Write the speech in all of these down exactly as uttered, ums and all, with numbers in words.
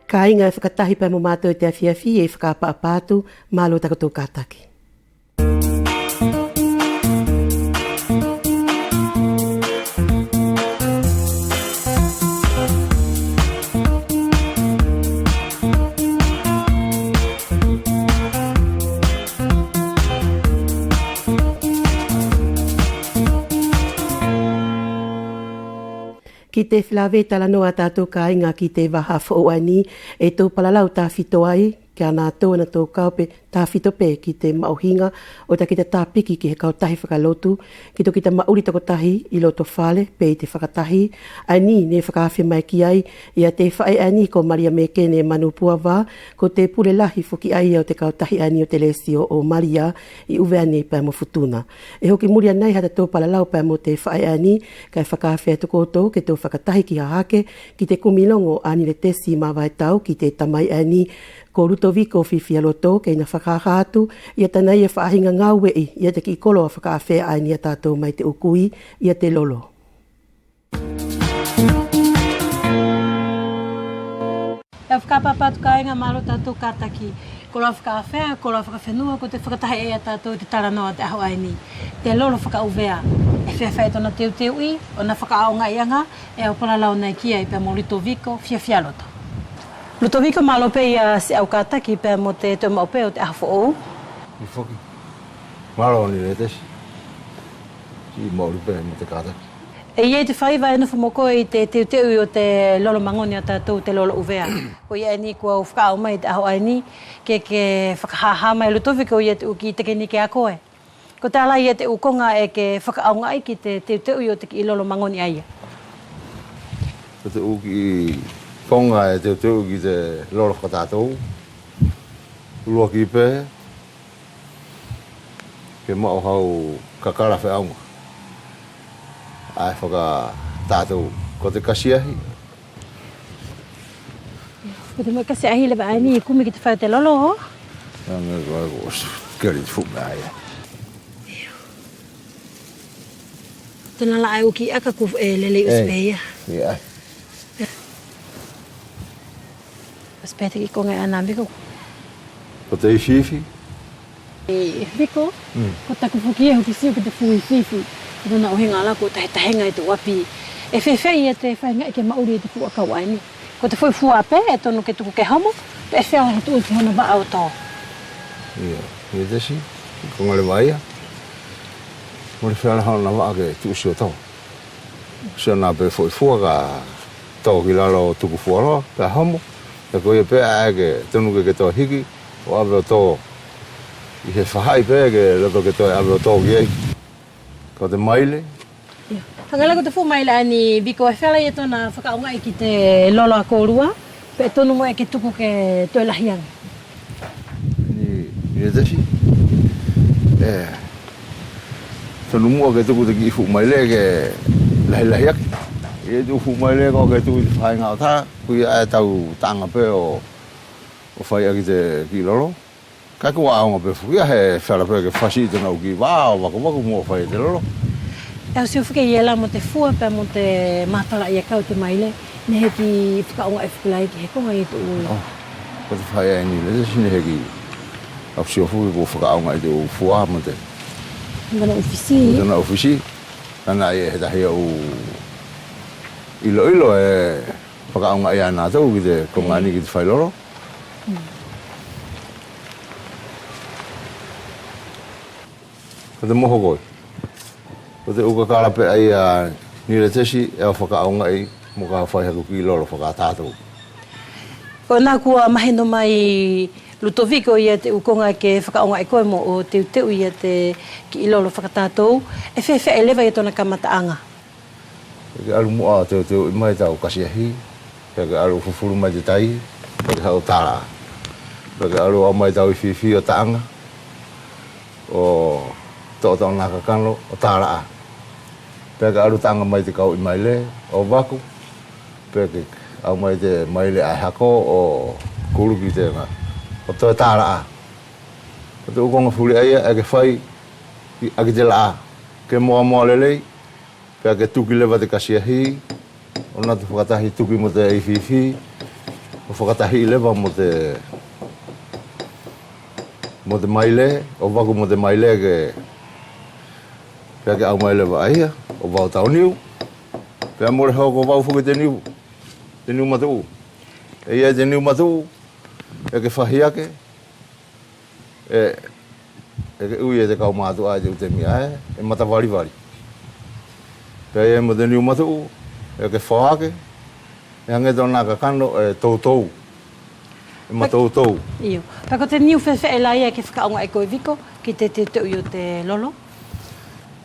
Kāiga ʻe fakatahi pea mo mātou ʻi te afiafi, ʻe fakaʻapaʻapa atu, mālō takotou kātaki. Ki te felāveʻi talanoa ʻa tātou kāiga ki te vaha foʻou ʻaeni, ʻe tou palalau tāfito ai kia nātou ʻanatou kau peʻe tāfito pe ki te maʻuhiga ʻo ʻeta kita tāpiki ki he kautahi fakalotu, ki tokita maʻuli tokotahi ʻi loto fale peʻe ʻi te fakatahi. ʻAeni neʻe fakaafe mai ki ai ia te faʻe ʻaeni ko Malia Mekene Manupuava, ko te pule lahi foki ʻaia ʻo te kautahi ʻaeni ʻo te Lesio ʻo Malia ʻi ʻUvea nei pea mo Futuna. ʻE hoki muli anai hatatou palalau pea mo te faʻe ʻaeni, kaʻe fakaafe atu koutou ke tou fakatahi ki Hahake ki te kumi logo ʻa Niletesi Mavaetau ki te tamai ʻaeni ko Lutoviko Fifialoto, ke ina fakahaha atu ia tana ia faʻahiga gāueʻi ia te kiʻi koloa fakaafeā ʻaeni ʻa tātou mai te ʻu kui, ia te lolo. ʻE fakaʻapaʻapa atu kāiga, mālō tatou kātaki. Koloa fakaafeā, koloa fakafenua, ko te fakatahi ʻaia ʻa tātou ʻi te talanoa ʻo te ʻaho ʻaeni. Te lolo fakaʻuvea, ʻe feafeaʻi tona teuteuʻi, ʻona fakaʻaogaʻiʻaga, ʻe au palalau nei ki ai pea mo Lutoviko Fiafialoto. Lutoviko, mālō pe ia siʻau kātaki pea mo te toe maʻu pe ʻo te ʻaho foʻou. ʻIo foki. Mālō Niletesi. Siʻi maʻuli pe mo te kātaki. ʻE ʻi ai te faiva ʻe nofo mo koe ʻi te teuteuʻi ʻo te lolo magoni ʻa tātou, te lolo ʻuvea. Koia ʻaeni kua au fakaʻau mai ʻi te ʻaho ʻaeni, ke, ke fakahaha mai Lutoviko ia te ʻu kiʻi tekenike ʻa koe. Ko te ʻalu ia te ʻu koga ʻe ke fakaʻaogaʻi ki te teuteuʻi ʻo te kiʻi lolo magoni ʻaia. Ko te ʻu kiʻi koga ʻe teuteuʻi ki te lolo fakatātou. ʻUluaki pe, ke maʻu hau kakala feʻauga ʻae fakatātou, ko te kasiahi. Ko te moʻi kasiahi leva ʻaeni ʻe kumi ki te fai ʻo te lolo. Age kua ko keli te fuʻu meʻa ia. Tona la ʻae ʻu kiʻi aka kua ʻe lelei ʻosi pe ia. Ia. ʻOsi pe te kiʻi koga ʻaena Viko. Ko te ifiifi. ʻE Viko, ko taku foki ʻe hoki sio ki te fuʻu ifiifi. Ko tona ʻuhiga la ko tahetaheʻi ʻi te ʻu ʻapi. ʻE feafeaʻi ia te faigaʻi ke maʻuli e te fuʻu ʻakau ʻaeni? Ko te foʻi fua pe ʻe tonu ke tuku ke homo, pe ʻe feala he tuʻusi hona vaʻa ʻo to? Ia, ia tesi, ko gale vaʻa ia. Mole feala hona vaʻa ke tuʻusi ʻo to. Siʻona pe foʻi fua ka to ki lalo ʻo tuku fualoa, pea homo. Pea koia pe ʻae ke tonu ke ke toe hiki ʻo ʻave ʻo to ʻi he faʻahi pe ke loto ke toe ʻave ʻo to ki ai. Ko te maile. Ia. Hage la ko te fuʻu maile ʻaeni Viko, ʻe feala ia tona fakaʻaogaʻi ki te lolo ʻa koulua, pe ʻe tonu mo ia ke tuku ke toe lahi age? Ni, ni tesi. ʻE tonu muʻa ke tuku te kiʻi fuʻu maile ke lahilahi ake. ʻI te ʻu fuʻu maile ko ke tuku ʻi te faʻahiga ʻo taha, koia ʻae tau taʻaga pe ʻo, ʻo fai ʻaki te kiʻi lolo. Kaʻe kua ʻaoga pe foki ia he feala pe ke fasi ʻi tona ʻu kiʻi vaʻa ʻo vakuvaku mo fai te lolo. ʻE au sio foki ia la mo te fua pea mo te matalaʻi ʻakau ʻo te maile, neʻe heʻeki fakaʻaogaʻi foki la ia ki he koga ʻi te ʻu. Oh, ko te faʻe ʻaeni Letesi neʻe heʻeki. Au sio foki kua fakaʻaogaʻi te ʻu fua mo te. Mo tona ʻu fisi. Mo tona ʻu fisi. Tana ia he tahi ʻu iloilo ʻe fakaʻaogaʻi ia natou ki te koga ʻaeni ki te fai lolo. Ko te mohokoi. Ko te ʻu kakala pe ʻaia ni Letesi ʻe au fakaʻaogaʻi mo ka fai haku kiʻi lolo fakatatou. Ko ʻena kua mahino mai Lutoviko ia te ʻu koga ke fakaʻaogaʻi koe moʻo teuteuʻi ia te kiʻi lolo fakatatou, ʻe feafeaʻi leva ia tona kamataʻaga? ʻE ke alu muʻa ʻo teuteuʻi mai tau kasiahi, pea ke alu fufulu mai te tai, pea ke haʻu ʻo talaʻa. Pea ke alu ʻaumai tau ifiifi ʻo taʻaga, ʻo toʻotoʻo ʻona kakano ʻo talaʻa. Pea ke alu taʻaga mai te kau ʻi maile ʻo vaku, pea ke ʻaumai te maile ʻae hako ʻo kuluki te ga ʻo toe talaʻa. Ko te ʻu koga fuli ʻaia ʻe ke fai ʻaki te laʻa ke moamoa lelei. Pea ke tuki leva te kasiahi, ʻo natou fakatahi tuki mo te ifiifi, ʻO fakatahiʻi leva mo te, mo te maile, ʻo vaku mo te maile ke, pea ke ʻaumai leva ʻaia, ʻo vau tau niu. Pea mole hoko vau foki te niu, te niu matuʻu. ʻE ʻi ai te niu matuʻu, ʻe ke fahi ake, ʻe, ʻe ke ui e te kau matuʻa ʻi te ʻu temi ʻae, ʻe matavalivali. Pea ʻi ai mo te niu matuʻu, ʻe ke fao ake, ʻe hage tona kakano, ʻe toutou. ʻE matoutou. Io. Pea ko te niu feafeaʻi la ia ʻe ke fakaʻaogaʻi koe Viko, ki te teuteuʻi ʻo te lolo?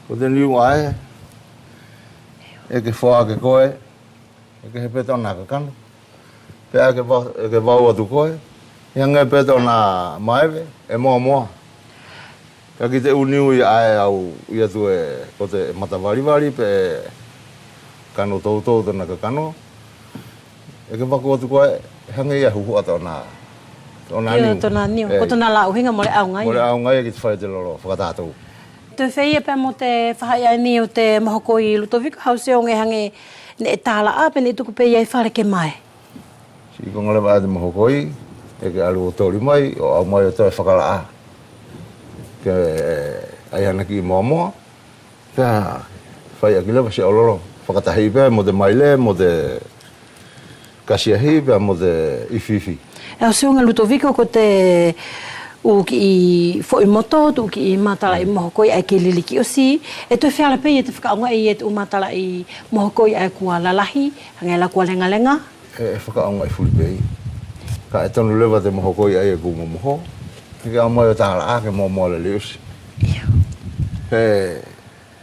Ko te niu ʻae, ʻe ke fao ake koe, ʻe kehe pe tona kakano. Pea ʻe ke va-, ʻe ke vau atu koe, ʻe hage pe tona maeve, ʻe moamoa. Pea ki te ʻu niu ia ʻae au ui atu ʻe ko te matavalivali pe kano toutou tona kakano. ʻE ke vaku atu koe, ʻe hage ia huhuʻa tona, tona niu. Io, tona niu. ʻEi. Ko tona la ʻuhiga mole ʻaoga ia. Mole ʻaoga ia ki te fai ʻo te lolo fakatatou. Toe feia pea mo te faʻahi ʻaeni ʻo te mohokoi Lutoviko, hau sio age hage neʻe talaʻa pe neʻe tuku pe ia ʻi fale ke mae. Siʻi koga leva ʻae te mohokoi, ʻe ke alu ʻo toli mai, ʻo ʻaumai ʻo toe fakalaʻa. Ke ʻai hana kiʻi moamoa, pea fai ʻaki leva siʻau lolo. Fakatahiʻi pea mo te maile, mo te kasiahi pea mo te ifiifi. ʻE au sio age Lutoviko ko te ʻu kiʻi foʻi moto, te ʻu kiʻi matalaʻi mohokoi ʻae kei liliki ʻosi, ʻe toe feala pe ia te fakaʻaogaʻi e te ʻu matalaʻi mohokoi ʻae kua lalahi, hage la kua legalega. ʻE, ʻe fakaʻaogaʻi fuli pe ia. Kaʻe tonu leva te mohokoi ʻaia kua momoho, ʻe ke ʻaumai ʻo talaʻa ke moamoa lelei ʻosi. Io. He,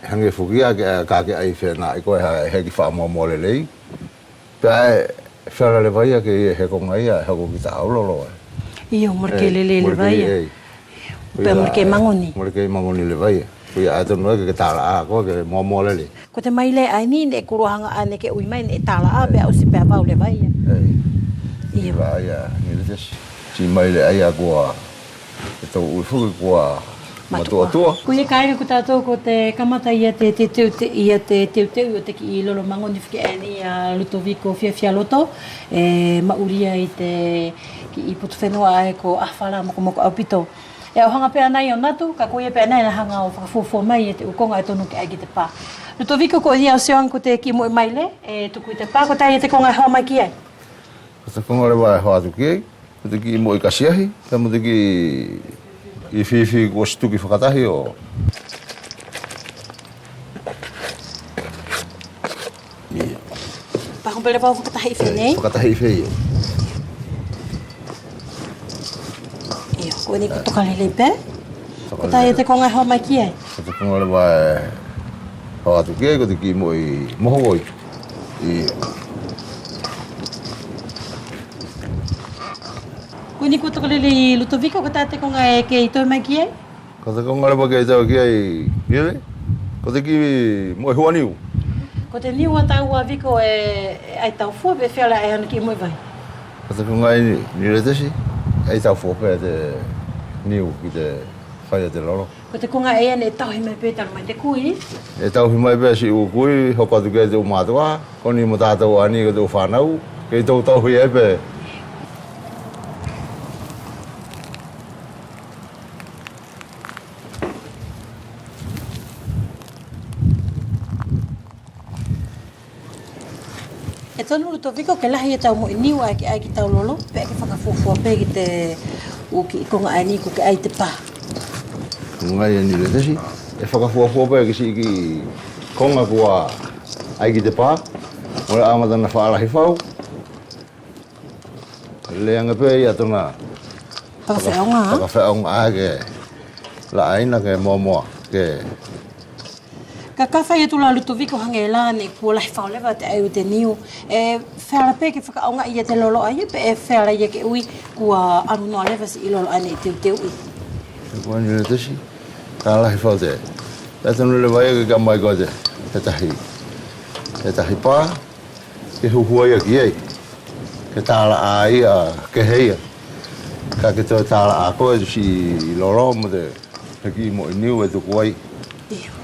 hage foki ia ke, ka ke ʻai fenaʻi koe he, he kiʻi faʻamoamoa lelei. Pea ʻe feala leva ia ke ʻi ai he koga ia ʻe hoko ki taʻau lolo ʻae. Io, mole kei lelei leva ia. Pea mole kei magoni. Mole kei magoni leva ia. Koia ʻae tonu ʻae ke, ke talaʻa koe ke moamoa lelei. Ko te maile ʻaeni neʻe kua haga ʻae neʻe ke ui mai neʻe talaʻa pea ʻosi pea vau leva ia. Io. Ia, ia, ni le tesi. Siʻi maile ʻaia kua ʻE tou ui foki kua matuʻa. Matuʻa. Koia kaiga ko tatou ko te kamata ia te, te, te, te, ia te teuteuʻi ʻo te kiʻi lolo magoni foki ʻaeni ia Lutoviko Fiafialoto, ʻe maʻuli ia ʻi te kiʻi potu fenua ʻae ko Afala mokomoko ʻaupito. ʻE au haga pea anai ʻo natu, kaʻe koia pea anai ʻe na haga ʻo fakafuafua mai ia te ʻu koga ʻe tonu ke ʻai ki te pa. Lutoviko, koia au sio age ko te kiʻi moʻi maile ʻe tuku ʻi te pa, kotea ia te koga ʻe hoa mai ki ai? Ko te koga leva ʻe hoa atu ki ai. Ko te kiʻi moʻi kasiahi, pea mo te kiʻi ifiifi kua situki fakatahi ʻo. Ia. Pea ko pele vau fakatahi ʻi fea nei? Fakatahi ʻi fea ia. Ia, ko ʻeni kua toka lelei pe. Toka lelei. Kotea ia te koga ʻe hoa mai ki ai? Ko te koga leva ʻe hoa atu ki ai, ko te kiʻi moʻi mohokoi. Ia. Ko ʻeni kua toka lelei Lutoviko, kotea te koga ʻe kei toe mai ki ai? Ko te koga leva kei toe ki ai, ia. Ko te kiʻi moʻi hua niu. Ko te niu ʻa taua Viko ʻe, ʻe ʻai taufua pe feala ʻe ʻai hana kiʻi moʻi vai? Ko te koga ʻaeni, ni le tesi, ʻe ʻai taufua pe te niu ki te fai ʻo te lolo. Ko te koga ʻaia neʻe tauhi mai pe talu mai te kui. ʻE tauhi mai pe siʻi ʻu kui, hoko atu ki ai te ʻu matuʻa, ko ʻeni mo tatou ʻaeni ko te ʻu fanau, kei tou tauhi ai pe. ʻE tonu Lutoviko ke lahi ia tau moʻi niu ʻae ke ʻai ki tau lolo, peʻe ke fakafuafua pe ki te ʻu kiʻi koga ʻaeni kua ke ʻai te pa. Koga ʻaeni le tesi, ʻe fakafuafua pe ki siʻi kiʻi koga kua ʻai ki te pa, mole ʻamata na faʻa lahi fau. Leaga pe ia tona fakafeʻauga. Fakafeʻauga ake la ʻaina ke moamoa ke. Kaʻe ka fai atu la Lutoviko hage la neʻe kua lahi fau leva te ʻai ʻo te niu, ʻe feala pe ke fakaʻaogaʻi ia te lolo ʻaia peʻe feala ia ke ui kua alu noa leva siʻi lolo ʻae neʻe teuteuʻi. Ko ʻeni le tesi, ka lahi fau te, ka tonu leva ia ke ka mai ko te, he tahi, he tahi pa. Ke huhua ia ki ai, ke talaʻa ia, ke he ia. Kaʻe ke toe talaʻa koe siʻi lolo mo te kiʻi moʻi niu ʻe tuku ai. Io.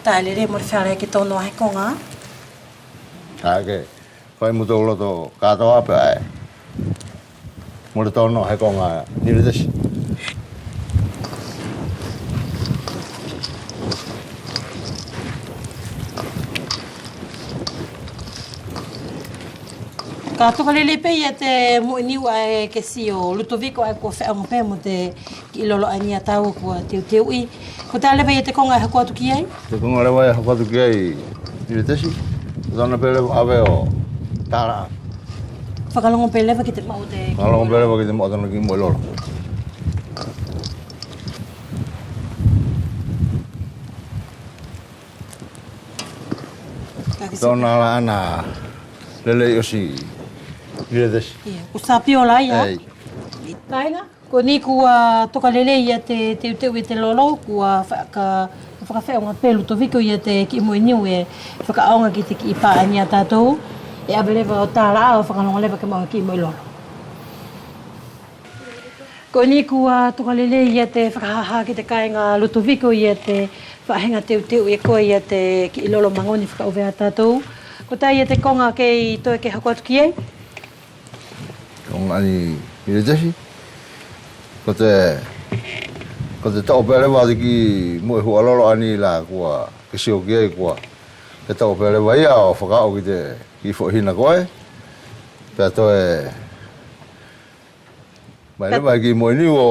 Taʻe lelei mo te feala ke tonu ʻae he koga. Kaʻe ke, Fai mo tou loto katoa pe ʻae. Mole tonu he koga Niletesi. Ka toka lelei pe ia te moʻi niu ʻae ke sio Lutoviko ʻae kua feʻauga pe mo te kiʻi lolo ʻaeni ʻa tatou kua teuteuʻi. Ko taʻe leva ia te koga ʻe hoko atu ki ai? Te koga leva ʻe hoko atu ki ai Niletesi. Ko tona pe leva ʻave ʻo talaʻa. Fakalogo pe leva ki te maʻu te. Fakalogo pe leva ki te maʻu tona kiʻi moʻi lolo. Tona laʻana lelei ʻosi Niletesi. Ia, ko Sapio la ia. Ei. Kaiga. Ko ʻeni kua toka lelei ia te teuteuʻi te lolo, kua faka-, fakafeʻauga pe Lutoviko ia te kiʻi moʻi niu ʻe fakaʻaoga ki te kiʻi pa ʻaeni ʻa tatou, ʻe ʻave leva ʻo talaʻa ʻo fakalogo leva ke maʻu kiʻi moʻi lolo. Ko ʻeni kua toka lelei ia te fakahaha ki te kaiga Lutoviko ia te faʻahiga teuteuʻi e koe ia te kiʻi lolo magoni fakaʻuvea ʻa tatou. Ko taʻe ia te koga kei toe ke hoko atu ki ai? Koga ʻaeni Niletesi. Ko te, ko te toʻo pe leva te kiʻi moʻi huʻa lolo ʻaeni la kua ke sio ki ai kua. Ke toʻo pe leva ia ʻo fakaʻaoʻi ki te kiʻi foʻi hina ko ē. Pea toe mai leva kiʻi moʻi niu ʻo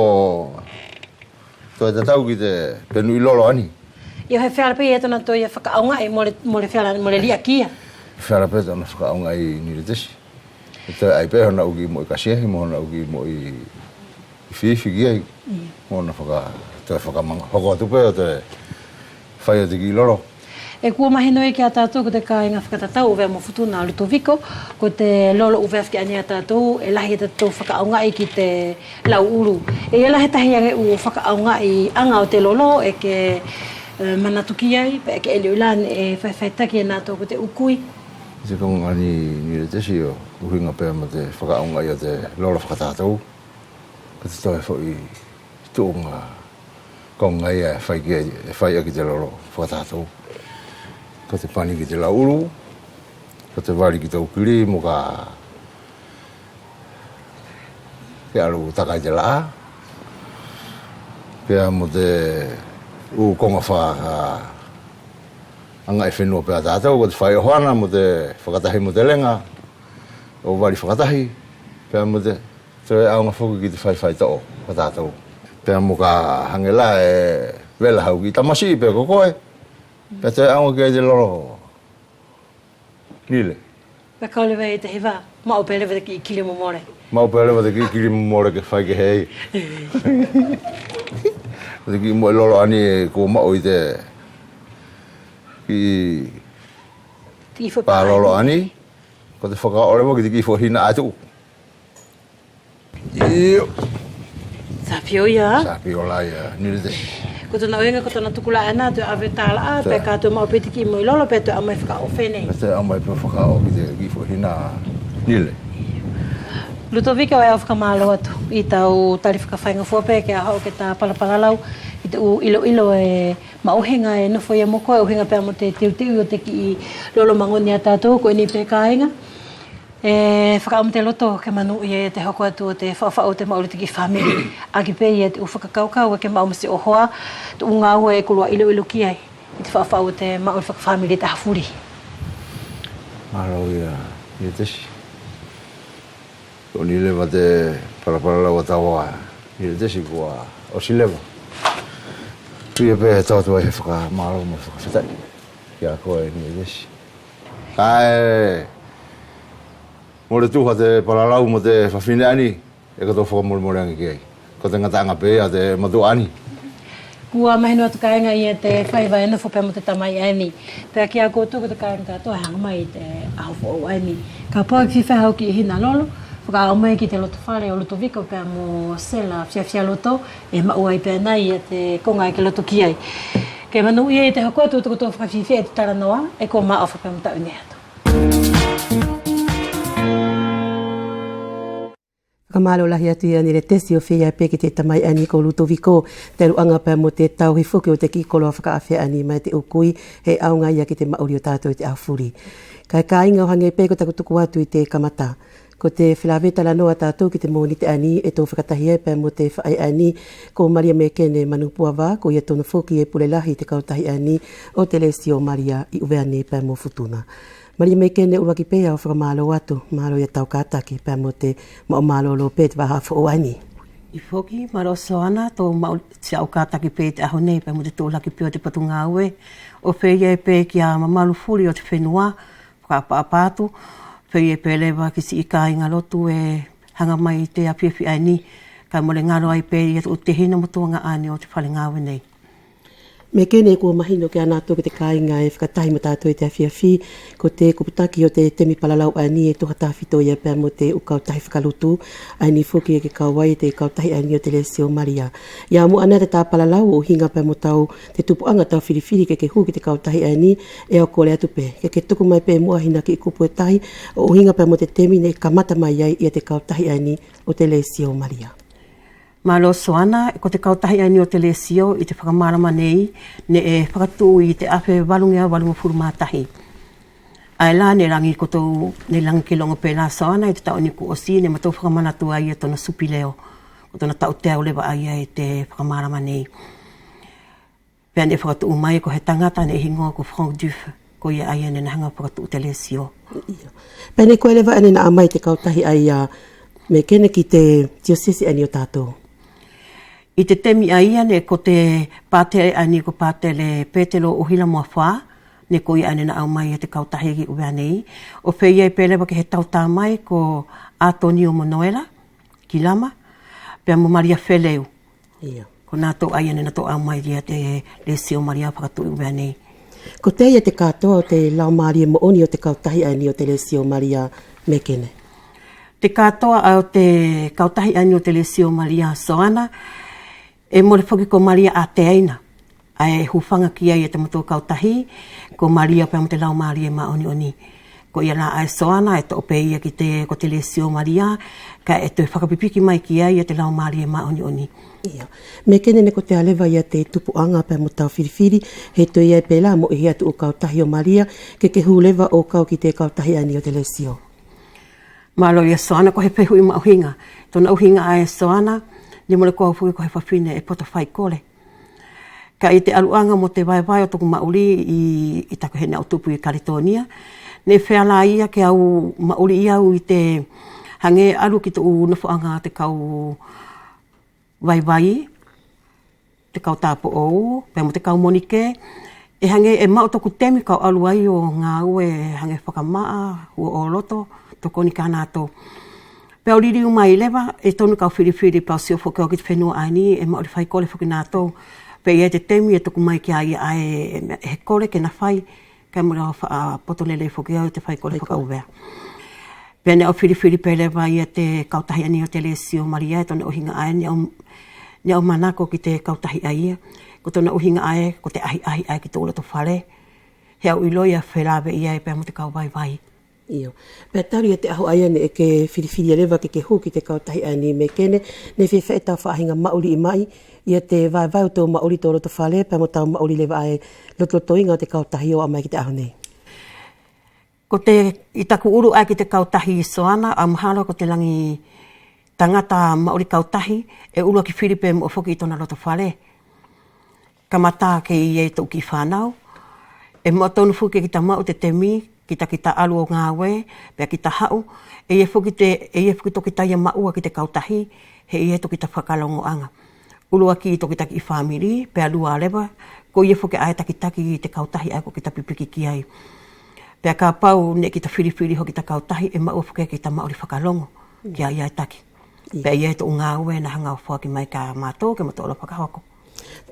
toe tatau ki te penuʻi lolo ʻaeni. Ia he feala pe ia tona toe ia fakaʻaogaʻi mole, mole feala, mole liʻaki ia. Feala pe tona fakaʻaogaʻi Niletesi. Toe ʻai pe hona ʻu kiʻi moʻi kasiahi mo hona ʻu kiʻi moʻi ifiifi ki ai. Ia. Mo na faka-, toe fakamaga. Hoko atu pe ʻo toe fai ʻo te kiʻi lolo. ʻE kua mahino ia kia tatou ko te kaiga fakatatau ʻo ʻUvea mo Futuna Lutoviko, ko te lolo ʻUvea fuli ʻaeni ʻa tatou, ʻe lahi ia tatou fakaʻaogaʻi ki te lauʻulu. ʻE ia la he tahi age ʻu fakaʻaogaʻiʻaga ʻo te lolo ʻe ke, e, manatu ki ai, pe ʻe ke ʻiloʻi la neʻe faifaitaki e natou ko te ʻu kui. Te koga ʻaeni Niletesi ʻo ʻuhiga pea mo te fakaʻaogaʻi ʻo te lolo fakatatou. Ko te toe foʻi tuʻuga koga ia ʻe fai ki, ʻe fai ʻaki te lolo fakatatou. Ko te pani ki te lauʻulu, ko te vali ki tou kili moka ke alu taka ʻi te laʻa. Pea mo te ʻu koga fakaʻagaʻi fenua pea tatou, ko te fai ʻohoana mo te fakatahi mo te lega ʻo vali fakatahi. Pea mo te toe ʻaoga foki ki te faifaitoʻo fakatātou. Pea mo ka hage la ʻe vela hau ki tamasiʻi pe ko koe. Pea toe ʻaoga ki ai te lolo. Nile. Pea kau leva ʻi te hiva, maʻu pe leva te kiʻi kili momole. Maʻu pe leva te kiʻi kili momole ke fai ke hei. Te kiʻi moʻi lolo ʻaeni kua maʻu ʻi te kiʻi pa lolo ʻaeni. Ko te fakaʻaoʻo leva ki te kiʻi foʻi hina ʻae tuʻu. Io. Sa pio ia. Sa pio la ia, Nile te. Ko tona ʻuhiga, ko tona tuku la ʻaena, toe ʻave tala, pea ka toe maʻu pe te kiʻi moʻi lolo, pea toe ʻaumai fakaʻaoʻo fenei. Pea toe ʻaumai pe fakaʻaoʻo ki te kiʻi foʻi hina, Nile. Lutoviko, ʻe au fakamālō atu ʻi tau tali fakafaigafua pe kia haʻu ke ta palalau ʻi te ʻu ʻiloʻilo ʻe maʻuhiga ʻe nofo ia mo koe, ʻuhiga pea mo te teuteuʻi ʻo te kiʻi lolo magoni ʻa tatou, ko ʻeni pe kaiga. ʻE fakaʻamu te loto ke manuʻia ia te hoko atu ʻo te faʻufaʻu ʻo te maʻuli ʻo te kiʻi famili. ʻAki pe ia te ʻu fakakaukau ʻe ke maʻu mo siʻo hoa, te ʻu gāue ʻe kua ʻiloʻilo ki ai ʻi te faʻufaʻu ʻo te maʻuli fakafamili ʻi te ʻaho fuli. Mālō ia, ia Tesi. Ko ʻeni leva te palalau ʻa taua, ia Tesi, kua ʻosi leva. Pea pe tau atu ai he fakamālō mo fakafetaʻi kia koe, ia Tesi. Kaʻe mole tuha te palalau mo te fafine ʻaeni, ʻe kotou fakamolemole age ki ai. Ko te gataʻaga pe ia te matuʻa ʻaeni. Kua mahino atu kaiga ia te faiva ʻe nofo pea mo te tamai ʻaeni. Pea kia koutou ko te kaiga katoa ʻe haga mai ʻi te ʻaho foʻou ʻaeni. Kapau ʻe fifia hau kiʻi hina lolo, fakaʻaumai ki te loto fale ʻo Lutoviko pea mo Sela Fiafialoto, ʻe maʻu ai pe anai ia te koga ʻe ke loto ki ai. Ke manuʻia ia te hoko atu ʻo tokotou fakafiafia ʻi te talanoa, ʻe ko maʻofa pea mo taʻu ʻaeni atu. Ka mālō lahi atu ia Neletesi ʻo feia pe ki te tamai ʻaeni ko Lutoviko, te ʻaluʻaga pea mo te tauhi foki ʻo te kiʻi koloa fakaʻafea ʻaeni mai te ʻu kui, he ʻaoga ia ki te maʻuli ʻo tatou ʻi te ʻaho fuli. Kaʻe kāiga, ʻo hagē pe ko taku tuku atu ʻi te kamata, ko te felāveʻi talanoa ʻa tatou ki te Mōnite ʻaeni ʻe tou fakatahi ai pea mo te faʻe ʻaeni ko Malia Mekene Manupuava, ko ia tonu foki ʻe pule lahi ʻi te kautahi ʻaeni ʻo te Lesio Malia ʻi ʻUvea nei pea mo Futuna. Malia Mekene, ʻuluaki pe ʻe au fakamālō atu, mālō ia tau kātaki pea mo te maʻu mālōlō pe ʻi te vahaʻa foʻou ʻaeni. ʻIo foki, mālō Soana, tou maʻu siʻau kātaki pe ʻi te ʻaho nei pea mo te tuʻulaki pe ʻo te potugāue ʻo feia pe kia mamalu fuli ʻo te fenua, fakaʻapaʻapa atu, feia pe leva ki siʻi kāiga lotu ʻe haga mai ʻi te afiafi ʻaeni, kaʻe mole galo ai pe ia te ʻu tehina mo tuagaʻane ʻo te fale gāue nei. Mekene, kua mahino kia natou ko te kāiga ʻe fakatahi mo tatou ʻi te afiafi, ko te kupu taki ʻo te temi palalau ʻaeni ʻe tuha tafito ia pea mo te ʻu kautahi fakalotu ʻaeni foki ʻe ke kau ai ʻi te kautahi ʻaeni ʻo te Lesio Malia. ʻIa muʻa ʻaena te tā palalau ʻo ʻuhiga pea mo tau, te tupuʻaga tau filifili ke ke hū ki te kautahi ʻaeni, ʻe au kole atu pe ke ke tuku mai pe muʻa hina kiʻi kupu ʻe tahi ʻo ʻuhiga pea mo te temi neʻe kamata mai ai ia te kautahi ʻaeni ʻo te Lesio Malia. Mālō Soana, ko te kautahi ʻaeni ʻo te Lesio ʻi te fakamalama nei neʻe fakatuʻu ʻi te afe valugeau valugofulu ma tahi. ʻAe la neʻe lagi kotou, neʻe lagi ke logo pe la Soana ʻi te taʻu ʻaeni kua ʻosi, neʻe matou fakamanatu ai ia tona supileo, ko tona taʻu teau leva ʻaia ʻi te fakamalama nei. Pea neʻe fakatuʻu mai ko he tagata neʻe higoa ko Franck Duff, ko ia ʻaia neʻe ina haga fakatuʻu te Lesio. Io. Pea neʻe koe leva ʻae neʻe ina ʻaumai te kautahi ʻaia Mekene ki te tiosesi ʻaeni ʻo tatou. ʻI te temi ʻaia neʻe ko te patele ʻaeni ko patele Petelo Ohila Moafa, neʻe ko ia ʻae neʻe ina ʻaumai ia te kautahi ki ʻUvea nei, ʻo feia pe leva ke he tau tā mai ko Atonio mo Noela Kilama, pea mo Malia Feleu. Io. Ko natou ʻaia neʻe natou ʻaumai ia te Lesio Malia fakatuʻu ʻi ʻUvea nei. Kotea ia te katoa ʻo te laumalie moʻoni ʻo te kautahi ʻaeni ʻo te Lesio Malia Mekene? Te katoa ʻo te kautahi ʻaeni ʻo te Lesio Malia Soana, ʻe mole foki ko Malia ʻateaina ʻae ʻe hufaga ki ai ia te matou kautahi, ko Malia pea mo te laumalie maʻoniʻoni. Ko ia la ʻae Soana ʻe toʻo pe ia ki te, ko te Lesio Malia, kaʻe toe fakapipiki mai ki ai ia te laumalie maʻoniʻoni. Io. Mekene, neʻe kotea leva ia te tupuʻaga pea mo tau filifili, he toe ʻi ai pe la mo ʻihi atu ʻu kautahi ʻo Malia, ke ke hū leva ʻo kau ki te kautahi ʻaeni ʻo te Lesio? Mālō ia Soana, ko he fehuʻi maʻuhiga. Tona ʻuhiga ʻae Soana, neʻe mole ko au foki ko he fafine ʻe poto faikole. Kaʻe ʻi te ʻaluʻaga mo te vaevae ʻo toku maʻuli ʻi, ʻi taku, he neʻe au tupu ʻi Kaletonia, neʻe feala ia ke au maʻuli ia au ʻi te, hage alu ki te ʻu nofoʻaga ʻo te kau vaivai, te kau tapoʻou, pea mo te kau monike, ʻe hage ʻe maʻu toku temi kau alu ai ʻo gāue hage fakamaʻa, huo ʻo loto, tokoni kia natou. Pea au liliu mai leva, ʻe tonu kau filifili pea au sio foki au ki te fenua ʻaeni, ʻe maʻuli faikole foki natou. Pea ʻi ai te temi ʻe tuku mai kia ia ʻae ʻe he kole ke na fai, kaʻe mole au faʻa poto lelei foki au ʻi te faikole fakaʻuvea. Pea neʻe au filifili pe leva ia te kautahi ʻaeni ʻo te Lesio Malia, ʻe tona ʻuhiga ʻae neʻe au, neʻe au manako ki te kautahi ʻaia. Ko tona ʻuhiga ʻae, ko te ʻahiʻahi ʻae ki tou loto fale. He au iloʻi ʻe au felāveʻi ai pea mo te kau vaivai. Io. Pea talu ia te ʻaho ʻaia neʻe ke filifili leva ke ke hū ki te kautahi ʻaeni Mekene, neʻe feafeaʻi tau faʻahiga maʻuli ʻi maʻi ia te vaevae ʻo tou maʻuli tou loto fale, pea mo tau maʻuli leva ʻae lotolotoiga ʻo te kautahi ʻo aʻu mai ki te ʻaho nei? Ko te, ʻi taku ulu ʻae ki te kautahi Soana, au mahalo ko te lagi tagata maʻuli kautahi, ʻe ʻuluaki fili pe moʻo foki ʻi tona loto fale. Kamata kei ʻi ai tou kiʻi fanau, ʻe maʻu tonu foki ke kita maʻu te temi kita, kita alu ʻo gāue, pea kita haʻu, ʻe ʻi ai foki te, ʻe ʻi ai foki to kita ia maʻua ki te kautahi, he ʻi ai to kita fakalogoʻaga. ʻUluaki to kita kiʻi famili, pea lua leva, ko ia foki ʻae takitaki ʻi te kautahi ʻae ko kita pipiki ki ai. Pea kapau neʻe kita filifili ho kita kautahi, ʻe maʻua foki kita maʻuli fakalogo kia ia ʻae taki. Pea ʻi ai tou gāue ʻe ina haga ʻo foaki mai kia matou ke matou olo fakahoko.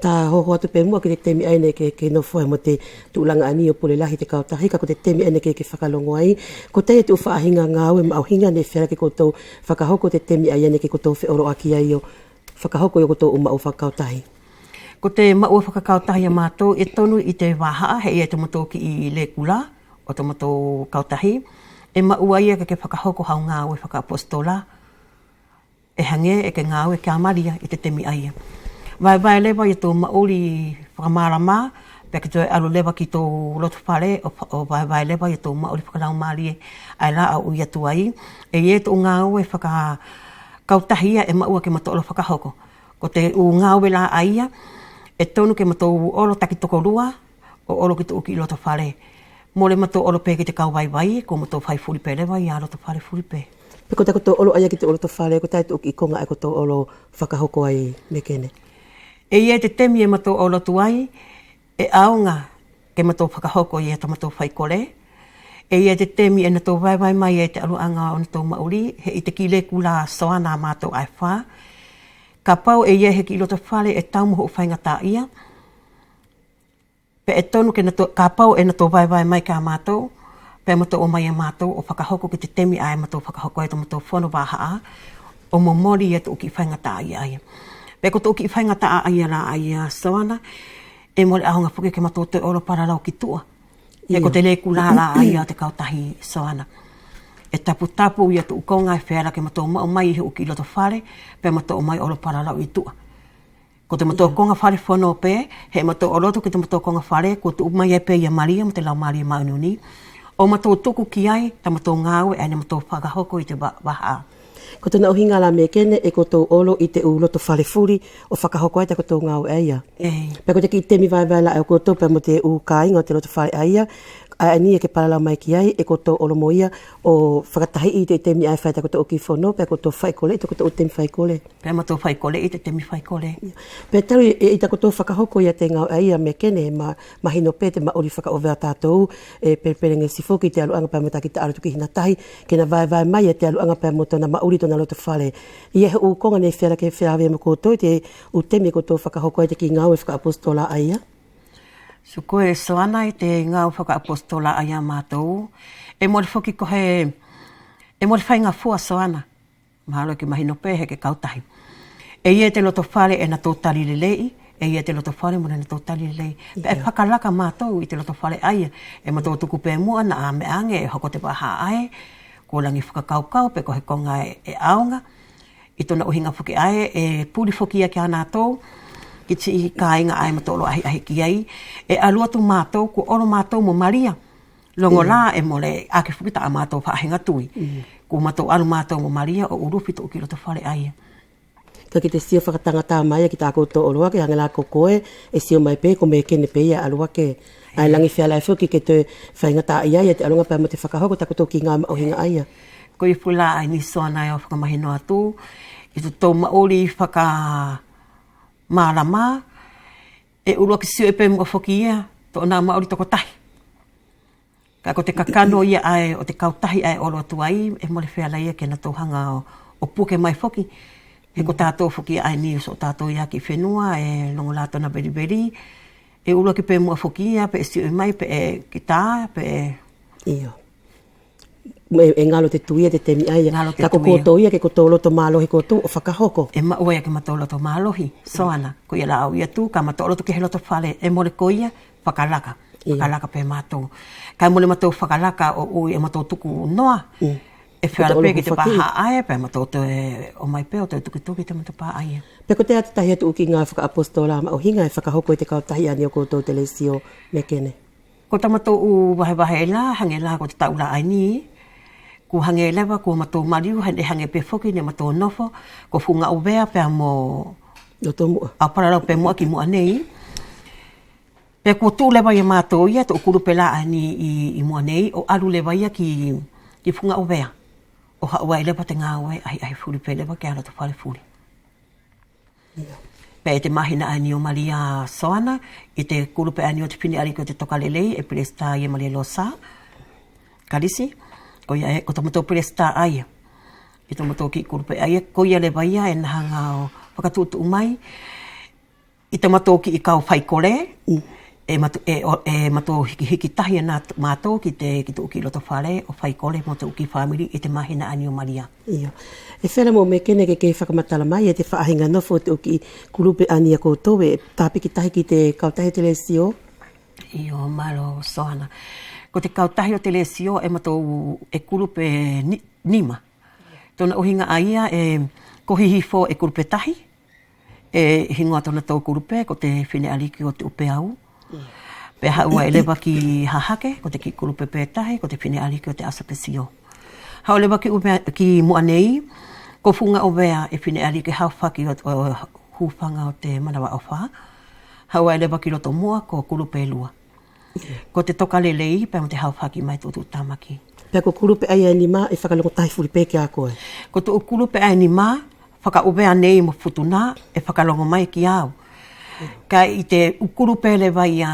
Ta hoho atu pe muʻa ki te temi ʻae neʻe ke, ke nofo ai mo te tuʻulaga ʻaeni ʻo pule lahi te kautahi, kaʻe ko te temi ʻae neʻe ke, ke fakalogo ai. Kotea te ʻu faʻahiga gāue maʻuhiga neʻe feala ke kotou fakahoko ʻi te temi ʻae neʻe ke kotou feoloʻaki ai ʻo fakahoko ia kotou ʻu maʻua fakakautahi? Ko te maʻua fakakautahi ʻa matou ʻe tonu ʻi te vahaʻa, he ʻi ai tomatou kiʻi lekula ʻo tomatou kautahi, ʻe maʻua ia ke, ke fakahoko hau gāue fakaapositola. ʻe hage ʻe ke gaue kia Malia ʻi te temi ʻaia. Vaevae leva ia tou maʻuli fakamalama, pea ke toe alu leva ki tou loto fale ʻo, ʻo vaevae leva ia tou maʻuli fakalaumalie ʻae la ʻe au ui atu ai. ʻE ʻi ai te ʻu gaue fakakautahi ia ʻe maʻua ke matou olo fakahoko. Ko te ʻu gaue la ʻaia ʻe tonu ke matou olo taki tokolua, ʻo olo ki te ʻu kiʻi loto fale. Mole matou olo pe ki te kau vaivai, kua matou fai fuli pe leva ia loto fale fuli pe. Pe ko takotou olo ʻaia ki te ʻu loto fale, kotea te ʻu kiʻi koga ʻae kotou olo fakahoko ai Mekene? ʻE ʻi ai te temi ʻe matou olo atu ai, ʻe ʻaoga ke matou fakahoko ia tamatou faikole. ʻE ʻi ai te temi ʻe natou vaevae mai ai te ʻaluʻaga ʻo natou maʻuli, he ʻi te kiʻi lekula Soana a matou ʻae fa. Kapau ʻe ʻi ai he kiʻi loto fale ʻe tau mo hoʻo faigataʻaʻia, pea ʻe tonu ke natou, kapau ʻe natou vaevae mai kia matou, pea matou ʻomai ia matou ʻo fakahoko ki te temi ʻae matou fakahoko ai tamatou fono vahaʻa, ʻo momoli ia te ʻu kiʻi faigataʻaʻia ʻaia. Pea ko te ʻu kiʻi faigataʻaʻia la ʻaia Soana, ʻe mole ʻaoga foki ke matou toe olo palalau ki tuʻa. He ko te lekula la ʻaia ʻo te kautahi Soana. ʻE taputapu ia te ʻu koga ʻe feala ke matou maʻu mai ʻi he ʻu kiʻi loto fale, pea matou ʻomai olo palalau ʻi tuʻa. Ko tamatou koga fale fono pe, he matou olo atu ki tamatou koga fale, kua tuʻu mai ai pe ia Malia mo te Laumalie Maʻoniʻoni, ʻo matou tuku ki ai tamatou gaue ʻae neʻe matou fakahoko ʻi te va-, vahaʻa. Ko tona ʻuhiga la Mekene ʻe kotou olo ʻi te ʻu loto fale fuli ʻo fakahoko ai takotou gaue ʻaia. Pea ko te kiʻi temi vaevae la ʻa koutou pea mo te ʻu kaiga ʻo te loto fale ʻaia, ʻaeni ʻe ke palalau mai ki ai, ʻe kotou olo mo ia ʻo fakatahiʻi ʻi te temi ʻae ʻe fai takotou kiʻi fono, pea kotou faikole ʻi takotou temi faikole. Pea matou faikole ʻi te temi faikole. Pea talu ʻi, ʻi takotou fakahoko ia te gaue ʻaia Mekene, ma, mahino pe te maʻuli fakaʻuvea ʻa tatou, ʻe pelepelegi foki te ʻaluʻaga pea mo takitaʻalo tuku ʻi hina tahi, ke na vaevae mai ia te ʻaluʻaga pea mo tona maʻuli tona loto fale. ʻI ai he ʻu koga neʻe feala ke felavea mo koutou ʻi te ʻu temi ʻe kotou fakahoko ai te kiʻi gaue fakaʻapositola ʻaia? Sio koe Soana, ʻi te gaue fakaʻapositola ʻaia ʻa matou, ʻe mole foki ko he, ʻe mole faigafua Soana. Mahalo ʻe ke mahino pe he ʻe ke kautahi. ʻE ʻi ai te loto fale ʻe natou tali lelei, ʻe ʻi ai te loto fale mole natou tali lelei. Pea ʻe fakalaka matou ʻi te loto fale ʻaia, ʻe matou tuku pe muʻa naʻa meʻa age ʻe hoko te vahaʻa ʻae, kua lagi fakakaukau pe ko he koga ʻe, ʻe ʻaoga ʻi tona ʻuhiga foki ʻae, ʻe puli foki ia kia natou, ki te kaiga ʻae matou olo ʻahiʻahi ki ai, ʻe alu atu matou, kua olo matou mo Malia. Logo la ʻe mole ake foki ta matou faʻahiga tui. Kua matou alu matou mo Malia ʻo ulufi te ʻu kiʻi loto fale ʻaia. Kaʻe ki te sio fakatagata mai ia ki takotou olo ake, hage la ko koe ʻe sio mai pe ko Mekene pe ia alu ake. ʻAe lagi feala foki ke toe faigataʻaʻia ia te ʻaluʻaga pea mo te fakahoko takotou kiʻi gaue maʻuhiga ʻaia. Koia foki la ʻaeni Soana ʻe au fakamahino atu, ʻi totatou maʻuli fakamalama, ʻe ʻuluaki sio pe muʻa foki ia tona maʻuli tokotahi. Kaʻe ko te kakano ia ʻae ʻo te kautahi ʻae olo atu ai, ʻe mole feala ia ke natou haga ʻo, ʻo puke mai foki. He ko tatou foki ʻaeni ʻo soʻotatou ia kiʻi fenua, ʻe logo la tona veliveli. ʻE ʻuluaki pe muʻa foki ia, peʻe sio mai, peʻe kita, peʻe. Io. ʻE, ʻe galo te tui ia te temi ʻaia. Galo te tui ia. Kaʻe ko koutou ia ke kotou loto malohi koutou ʻo fakahoko. ʻE maʻua ia ke matou loto malohi, Soana. Koia la au ui atu, ka matou olo atu ki he loto fale, ʻe mole koia, fakalaka. Fakalaka pe matou. Kaʻe mole matou fakalaka ʻo ui ʻe matou tuku noa. ʻE feala pe ki te vahaʻa ʻae, pea matou toe ʻomai pe ʻo toe tukituki te matapā ʻaia. Pea kotea te tahi atu ʻu kiʻi gaue fakaʻapositola maʻuhiga ʻe fakahoko e te kautahi ʻaeni ʻo koutou te Lesio Mekene? Ko tamatou ʻu vahevahe la, hage la ko te taʻu la ʻaeni, kua hage leva kua matou maliu, hage, hage pe foki neʻe matou nofo ko Fugaʻuvea pea mo Lotomuʻa. ʻAu palalau pe muʻa ki muʻa nei. Pea kua tuʻu leva ia matou ia te ʻu kulupe la ʻaeni ʻi, ʻi muʻa nei, ʻo alu leva ia ki, ki Fugaʻuvea. ʻO haʻu ai leva te gaue ʻahiʻahi fuli pe leva kia loto fale fuli. Pea ʻi te mahina ʻaeni ʻo Malia Soana, ʻi te kulupe ʻaeni ʻo te fine ʻaliki ʻo te tokalelei, ʻe pelesita ia Malia Losa Kalisi, koia ʻe, ko tamatou pelesita ʻaia. ʻI tamatou kiʻi kulupe ʻaia, koia leva ia ʻe na haga ʻo fakatuʻutuʻu mai ʻi tamatou kiʻi kau faikole, ʻe matou, ʻe, ʻo, ʻe matou hikihiki tahi ʻa matou ki te, ki te ʻu kiʻi loto fale ʻo faikole mo te ʻu kiʻi famili ʻi te mahina ʻaeni ʻo Malia. Io. ʻE feala mo Mekene ke ke fakamatala mai ia te faʻahiga nofo ʻo te ʻu kiʻi kulupe ʻaeni ʻa koutou ʻe tapiki tahi ki te kautahi ʻo te Lesio? Io, malo Soana. Ko te kautahi ʻo te Lesio ʻe matou ʻe kulupe ni-, nima. Tona ʻuhiga ʻaia ʻe, Ko Hihifo ʻe kulupe tahi, ʻe higoa tonatou kulupe ko te Fineʻaliki ʻo Tuʻupeau. Pea haʻu ai leva ki Hahake, ko te kiʻi kulupe pe tahi, ko te Fineʻaliki ʻo te Asopesio. Haʻu leva ki ʻUvea, ki Muʻa nei, ko Fugaʻuvea ʻe Fineʻaliki Haofaki ʻo, ʻo Hufaga ʻo te Manavaʻofa. Haʻu ai leva ki Lotomuʻa ko kulupe lua. Ko te Tokalelei pea mo te Haofaki mai Tuʻutuʻutamaki. Pea ko kulupe ʻaia ʻe nima ʻe fakalogo tahi fuli pe kia koe? Ko tuʻu kulupe ʻaia ʻe nima, fakaʻuvea nei mo Futuna, ʻe fakalogo mai kia au. Kaʻe ʻi te ʻu kulupe leva ia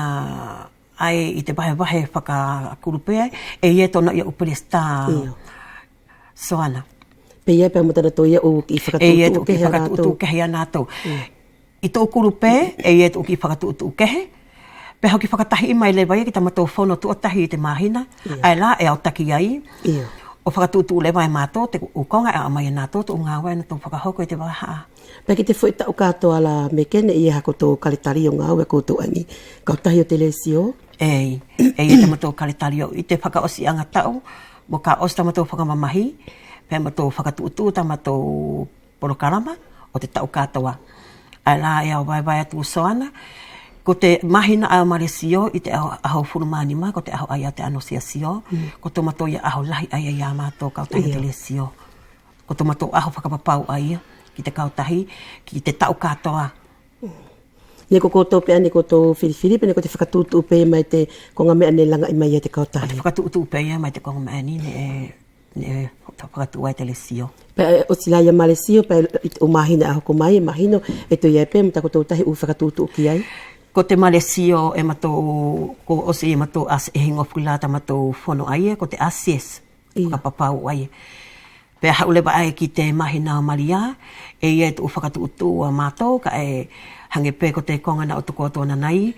ʻae ʻi te vahevahe fakakulupe ai, ʻe ʻi ai tona ia ʻu pelesita Soana. Pea ʻi ai pea mo tanatou ia ʻu kiʻi fakatuʻutuʻu kehe ia natou. ʻI te ʻu kulupe, ʻe ʻi ai te ʻu kiʻi fakatuʻutuʻu kehe. Pea hoki fakatahiʻi mai leva ia ki tamatou fono tuʻa tahi ʻi te mahina, ʻae la ʻe au taki ai. ʻO fakatuʻutuʻu leva e matou te ʻu koga ʻe aʻu mai ia natou, te ʻu gaue ʻe natou fakahoko ʻi te vahaʻa. Pea ki te foʻi taʻu katoa la Mekene, ʻe ʻi ai hakotou kaletalio gaue ʻa koutou ʻaeni kautahi ʻo te Lesio? ʻEi, ʻe ʻi ai tamatou kaletalio ʻi te fakaʻosiʻaga taʻu, moka ʻosi tamatou fakamamahi, pea matou fakatuʻutuʻu tamatou polokalama ʻo te taʻu katoa. ʻAe la ʻe au vaevae atu Soana, ko te mahina ʻae ʻo Malesio ʻi te ʻaho, ʻaho hogofulu ma nima, ko te ʻaho ʻaia ʻo te Anosiasio, ko tomatou ia ʻaho lahi ʻaia ia matou kautahi ʻo te Lesio. Ko tomatou ʻaho fakapapau ʻaia ki te kautahi, ki te taʻu katoa. Neʻe ko koutou pe ʻaeni ko tou filifili, pe neʻe ko te fakatuʻutuʻu pe mai te koga meʻa neʻe lagaʻi mai ia te kautahi? Ko te fakatuʻutuʻu pe ia mai te koga meʻa ʻaeni neʻe, neʻe fakatuʻu ai te Lesio. Pea ʻosi la ia Malesio, pea ʻi te ʻu mahina ʻe hoko mai, mahino ʻe toe ʻi ai pe mo takotou tahi ʻu fakatuʻutuʻu ki ai? Ko te Malesio ʻe matou, ko ʻosi ia matou as-, ʻe higoa fuli la tamatou fono ʻaia ko te ACS. Fakapapau ʻaia. Pea haʻu leva ʻae ki te mahina ʻo Malia, ʻe ʻi ai te ʻu fakatuʻutuʻu ʻa matou, kaʻe hage pe ko te koga na ʻo tuku atu ʻanai,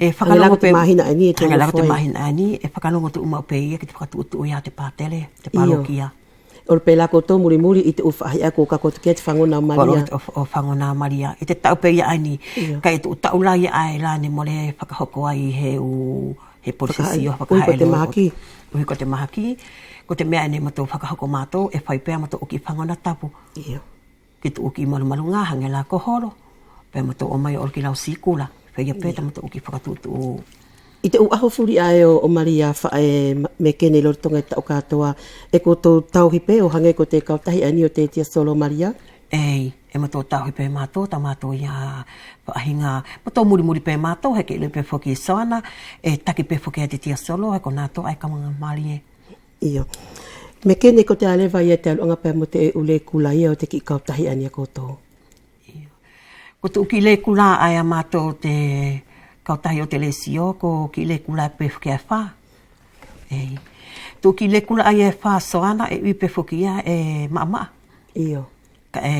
ʻe fakalogo pe, hage la ko te mahina ʻaeni, ʻe fakalogo tuʻumaʻu pe ia ki te fakatuʻutuʻu ia te patele, te palokia. ʻE olo pe la koutou mulimuli ʻi te ʻu faʻahi ʻae kua kaku atu ki ai te fagona ʻo Malia. ʻO, ʻo fagona ʻo Malia. ʻI te taʻu pe ia ʻaeni, kaʻe te ʻu taʻu la ia ʻae la neʻe mole fakahoko ai he ʻu he polosesio fakahaʻele ʻuhi ko te mahaki. Ko te meʻa ʻaeni ʻe matou fakahoko matou, ʻe fai pea matou ʻu kiʻi fagona tapu. Ki te ʻu kiʻi malumaluga hage la ko holo, pea matou ʻomai ʻo olo ki lau sikula, feia pe tamatou ʻu kiʻi fakatuʻutuʻu. ʻI te ʻu ʻaho fuli ʻae ʻo, ʻo Malia faʻe Mekene ʻi lolotoga ʻi te taʻu katoa, ʻe kotou tauhi pe ʻo hage ko te kautahi ʻaeni ʻo te Tiasolo Malia? ʻEi, ʻe matou tauhi pe matou, tamatou ia faʻahiga, matou mulimuli pe matou, he ke iloʻi pe foki Soana, ʻe taki pe foki ia te Tiasolo, he ko natou ʻae kamaga malie. Io. Mekene, kotea leva ia te aluʻaga pea mo te ʻu lekula ia ʻo te kiʻi kautahi ʻaeni ʻa koutou? Io. Ko te ʻu kiʻi lekula ʻae ʻa matou te kautahi ʻo te Lesio, ko kiʻi lekula pe foki ʻe fa. ʻEi. Te ʻu kiʻi lekula ʻaia ʻe fa Soana, ʻe ui pe foki ia ʻe maʻamaʻa. Io. Kaʻe,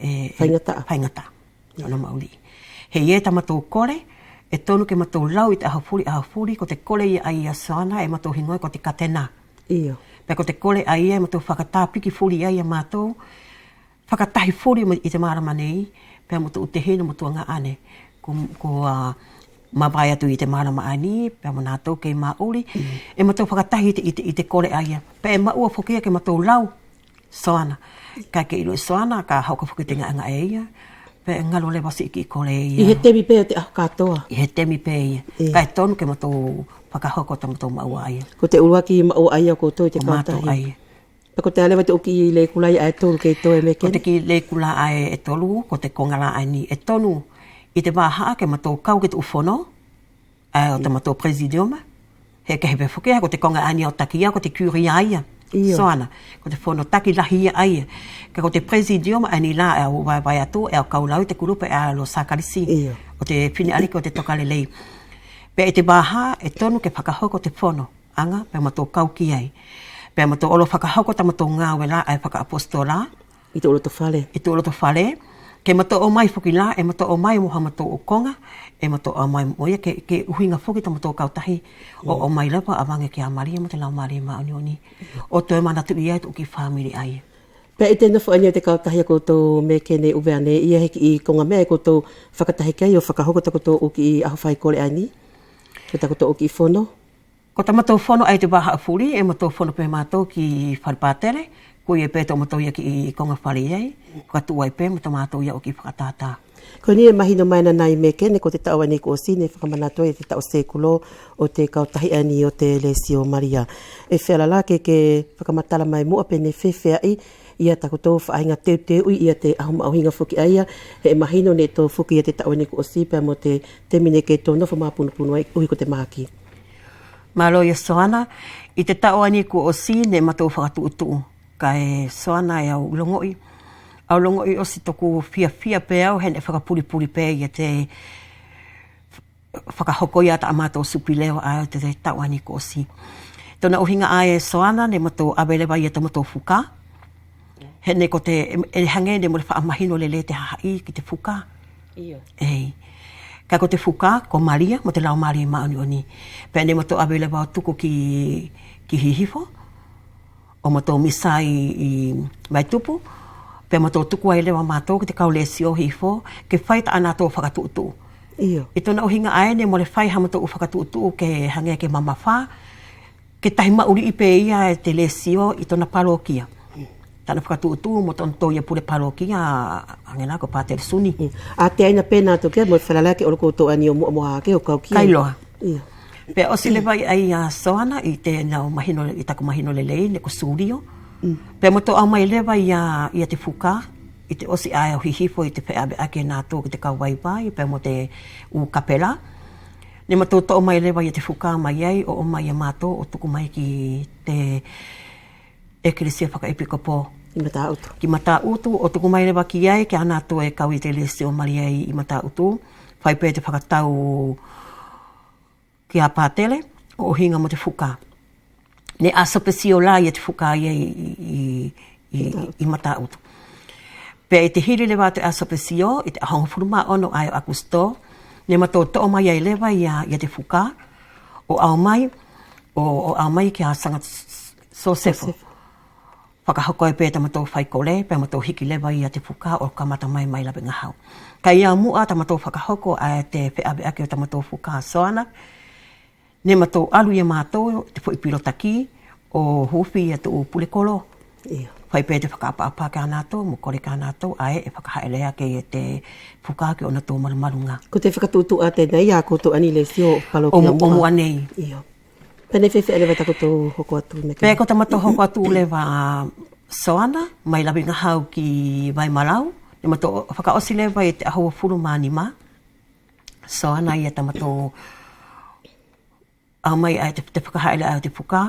ʻe, ʻe faigataʻa. Faigataʻa. Io. Ona maʻuli. He ʻi ai tamatou kole, ʻe tonu ke matou lau ʻi te ʻaho fuli, ʻaho fuli, ko te kole ia ʻaia Soana, ʻe matou higoa ko te katena. Io. Pea ko te kole ʻaia ʻe matou fakatapiki fuli ai ia matou, fakatahi fuli ʻi te malama nei, pea mo te ʻu tehina mo tuagaʻane, ko, ko, a, mavae atu ʻi te malama ʻaeni, pea mo natou kei maʻuli, ʻe matou fakatahi ʻi te, ʻi te, ʻi te kole ʻaia. Pea ʻe maʻua foki ia ke matou lau. Soana. Kaʻe ke iloʻi Soana, ka hoko foki te gaʻegaʻe ia. Pea ʻe galo leva siʻi kiʻi kole ia. ʻI he temi pe ʻo te ʻaho katoa. ʻI he temi pe ia. Kaʻe tonu ke matou fakahoko tamatou maʻua ʻaia. Ko te ʻuluaki maʻua ʻaia ʻo koutou ʻi te kautahi. Pea kotea leva te ʻu kiʻi lekula ʻae ʻe tolu kei toe Mekene? Ko te kiʻi lekula ʻae ʻe tolu, ko te koga la ʻaeni ʻe tonu ʻi te vahaʻa ke matou kau ki te ʻu fono. ʻAe ʻo tamatou presidium, he kehe pe foki, he ko te koga ʻaeni ʻe au taki au, ko te curia ia. Io. Soana, ko te fono taki lahi ia ʻaia. Kaʻe ko te presidium ʻaeni la ʻe au vaevae atu, ʻe au kau lau ʻi te kulupe ʻae ʻo Sakalisi. Io. ʻO te Fineʻaliki ʻo te Tokalelei. Pea ʻi te vahaʻa, ʻe tonu ke fakahoko te fonoʻaga, pea matou kau ki ai. Pea matou olo fakahoko tamatou gaue la ʻae fakaʻapositola. ʻI te ʻu loto fale. ʻI te ʻu loto fale. Ke matou ʻomai foki la, ʻe matou ʻomai mo hamatou ʻu koga, ʻe matou ʻomai mo ia ke, ke ʻuhiga foki tamatou kautahi. ʻO ʻomai leva ʻo ʻavage kia Malia mo te Laumalie Maʻoniʻoni. ʻO toe manatuʻi ia te ʻu kiʻi famili ʻaia. Pea ʻi te nofo ʻaeni ʻo te kautahi ʻa koutou Mekene ʻUvea nei, ʻe ʻi ai he kiʻi koga meʻa ʻe koutou fakatahi ki ai ʻo fakahoko takotou ʻu kiʻi ʻaho faikole ʻaeni? Ko takotou ʻu kiʻi fono? Ko tamatou fono ʻaia ʻi te vahaʻa fuli, ʻe matou fono pe matou ki fale patele, ko ia pe tomatou ia kiʻi koga fale ʻaia, fakatuʻu ai pe mo tamatou ia ʻu kiʻi fakatata. Ko ʻeni ʻe mahino mai ʻanai Mekene, ko te taʻu ʻaeni kua ʻosi neʻe fakamanatu ai te taʻu sekulo ʻo te kautahi ʻaeni ʻo te Lesio Malia. ʻE feala la ke ke fakamatala mai muʻa pe neʻe feafeaʻi ia takotou faʻahiga teuteuʻi ia te ʻaho maʻuhiga foki ʻaia, he ʻe mahino neʻe tou foki ia te taʻu ʻaeni kua ʻosi pea mo te temi neʻe kei tou nofo mapunupunu ai ʻuhi ko te mahaki. Malo ia Soana, ʻi te taʻu ʻaeni kua ʻosi neʻe matou fakatuʻutuʻu. Kaʻe Soana ʻe au logoʻi, au logoʻi ʻosi toku fiafia pe au he neʻe fakapulipuli pe ia te fakahoko ia tamatou supileo ʻae ʻo te taʻu ʻaeni kua ʻosi. Tona ʻuhiga ʻae Soana neʻe matou ʻave leva ia tomatou fuka. He neʻe ko te, ʻe, ʻe hage neʻe mole faʻa mahino lelei te hahaʻi ki te fuka. Io. Ei. Kaʻe ko te fuka, ko Malia, mo te Laumalie Maʻoniʻoni. Pea neʻe matou ʻave leva ʻo tuku ki, ki Hihifo. ʻO matou misa ʻi, ʻi Vaitupu, pea matou tuku ai leva matou ki te kau lesio Hihifo, ke fai tanatou fakatuʻutuʻu. Io. ʻI tona ʻuhiga ʻae neʻe mole fai hamatou fakatuʻutuʻu ke hage ke mamafa, ke tahi maʻuliʻi pe ia e te lesio ʻi tona palokia. Tana fakatuʻutuʻu mo tonatou ia pule palokia, hage la ko Patele Suni. Mm. ʻAteaina pe natou ke mo falala ke olo koutou ʻaeni ʻo muʻa mo hake ʻo kau ki ai. Kailoa. Io. Pea ʻosi leva ia Soana ʻi te nau mahino, ʻi taku mahino lelei neʻe ko Sulio. Mm. Pea matou ʻaumai leva ia, ia te fuka, ʻi te ʻosi ʻae ʻo Hihifo ʻi te feʻaveʻaki e natou ki te kau vaivai, pea mo te ʻu kapela. Neʻe matou toʻo mai leva ia te fuka mai ai, ʻo ʻomai ia matou ʻo tuku mai ki te ʻEkelesia Fakaʻepikopo. Ki Mataʻutu. Ki Mataʻutu, ʻo tuku mai leva ki ai, kia natou ʻe kau ʻi te Lesio Malia ʻi, ʻi Mataʻutu. Fai pe te fakatau kia patele, ʻo ʻuhiga mo te fuka. Neʻe asopesio la ia te fuka ia ʻi, ʻi, ʻi, ʻi, ʻi Mataʻutu. Pea ʻi te hili leva ʻo te asopesio, ʻi te ʻaho hogofulu ma ono ʻae ʻo Akusito, neʻe matou toʻo mai ai leva ia, ia te fuka, ʻo ʻaumai, ʻo, ʻo ʻaumai kia Saga Sosefo. Sosefo. Fakahoko ai pe tamatou faikole, pea matou hiki leva ia te fuka ʻo kamata mai mai Lavegahau. Kaʻe ʻi muʻa tamatou fakahoko ʻae te feʻaveʻaki ʻo tamatou fuka Soana, neʻe matou alu ia matou te foʻi pilo taki ʻo hufi ia te ʻu pule kolo. Io. Fai pe te fakaʻapaʻapa kia natou, mo kole kia natou, ʻae ʻe fakahaʻele ake ia te fuka ki ʻonatou malumaluga. Ko te fakatuʻutuʻu ʻae tenā ia koutou ʻaeni lesio palokia ʻo muʻa. ʻO muʻa nei. Io. Pea neʻe feafeaʻi leva takotou hoko atu Mekene? Pea ko tamatou hoko atu leva Soana, mai Lavegahau ki Vaimalau, neʻe matou fakaʻosi leva ʻi te ʻaho uafulu ma nima. Soana ia tamatou ʻaumai ʻae te, te fakahaʻele ʻae ʻo te fuka.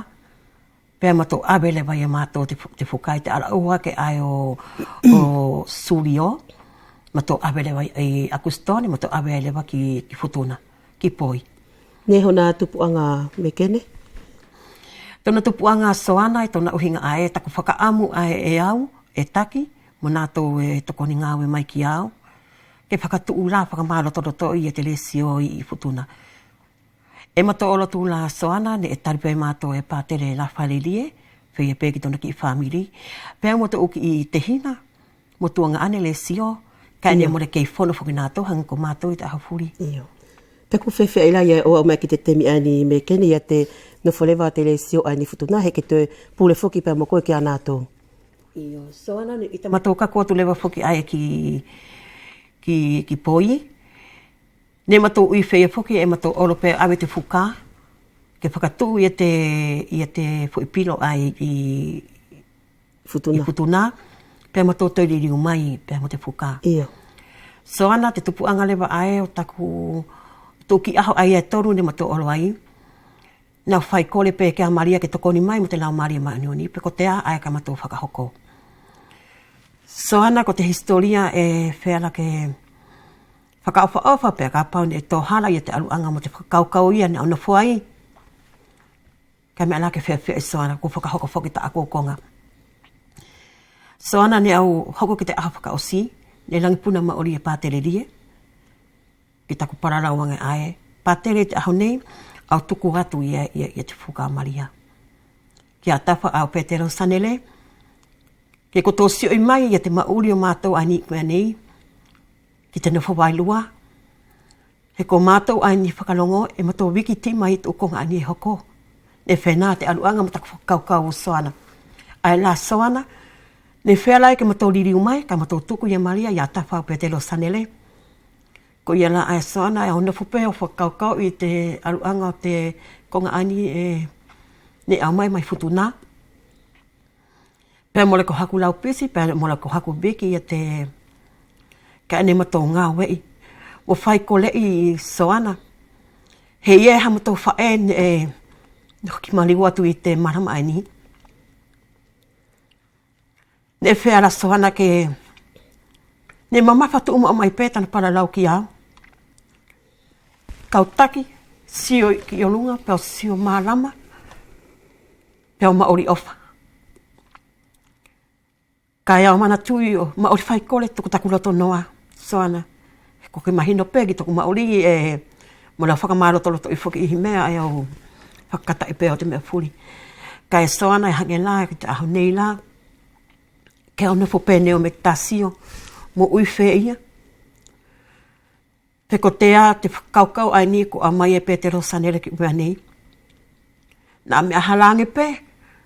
Pea matou ʻave leva ia matou te fu-, te fuka ʻi te ʻalaʻau ake ʻae ʻo, ʻo Sulio. Matou ʻave leva ʻi Akusito, neʻe matou ʻave ai leva ki, ki Futuna. Ki Poi. Neʻe hona tupuʻaga Mekene? Tona tupuʻaga Soana ʻi tona ʻuhiga ʻae, taku fakaʻamu ʻae e au, e taki, mo natou ʻe tokoni gaue mai kia au, ke fakatuʻu la fakamalotoloto ia te lesio ʻi, ʻi Futuna. ʻE matou olo atu la Soana, neʻe tali pe matou e patele Lafalelie, feia pe ki tona kiʻi famili, pea mo te ʻu kiʻi tehina, mo tuagaʻane lesio, kaʻe neʻe mole kei fono foki natou hage ko matou ʻi te ʻaho fuli. Io. Pea kua feafeaʻi la ia ʻo aʻu mai ki te temi ʻaeni Mekene ia te nofo leva ʻo te lesio ʻaeni Futuna, heʻe ke toe pule foki pea mo koe kia natou? Io, Soana, neʻe ʻi tamatou kaku atu leva foki ʻae ki, ki, ki Poi. Neʻe matou ui feia foki ʻe matou olo pea ʻave te fuka ke fakatuʻu ia te, ia te foʻi pilo ʻae ʻi Futuna. ʻI Futuna, pea matou toe liliu mai pea mo te fuka. Io. Soana, te tupuʻaga leva ʻae ʻo taku, ʻo tou kiʻi ʻaho ʻaia e tolu neʻe matou olo ai, neʻe au faikole pe kia Malia ke tokoni mai mo te Laumalie Maʻoniʻoni, pe kotea ʻae ka matou fakahoko. Soana, ko te hisitolia ʻe feala ke fakaʻofaʻofa pea kapau neʻe tohala ia te ʻaluʻaga mo te fakakaukau ia neʻe au nofo ai. Kaʻe meʻa la ke feafeaʻi Soana, kua fakahoko foki taʻaku koga. Soana, neʻe au hoko ki te ʻaho fakaʻosi, neʻe lagi puna maʻuli e patele Lie ki taku palalau age ʻae, patele, ʻi te ʻaho nei au tuku atu ia, ia, ia te fuka Malia kia Tafa ʻa Petelo Sanele, ke kotou sioʻi mai ia te maʻuli ʻo matou ʻaeni ʻi Kuea nei ki te nofo vailua. He ko matou ʻaeni fakalogo ʻe matou wikitima ʻi te ʻu koga ʻaeni ʻe hoko. Neʻe feala te ʻaluʻaga mo taku fakakaukau Soana. ʻAe la Soana, neʻe feala ke matou liliu mai, ka matou tuku ia Malia ia Tafa ʻo Petelo Sanele. Koia la ʻae Soana, ʻe au nofo pe ʻo fakakaukau ʻi te ʻaluʻaga ʻo te koga ʻaeni ʻe, neʻe ʻaumai mai Futuna. Pea mole ko haku laupisi, pea mole ko haku viki ia te, kaʻe neʻe matou gaoeʻi mo faikoleʻi Soana. He ʻe ʻi ai hamatou faʻe neʻe, neʻe hoki maliu atu ʻi te malama ʻaeni. Neʻe feala Soana ke, neʻe mamafa tuʻumaʻu mai pe tana palalau kia au. Kau taki, sio ki ʻoluga, pea au sio malama, pea au maʻuli ʻofa. Kaʻe au manatuʻi ʻo maʻuli faikole tuku taku loto noa, Soana. Ko ke mahino pe ki toku maʻuli ʻe, mo lau fakamalotolotoʻi foki ʻi he meʻa ʻe au fakakataʻi pe ʻo te meʻa fuli. Kaʻe Soana ʻe hage la ki te ʻaho nei la, ke au nofo pe neʻe ʻo mekita sio mo ui feia. Pe kotea te fakakaukau ʻaeni kua ʻaumai e Petelo Sanele ki ʻUvea nei. Neʻe meʻa hala age pe,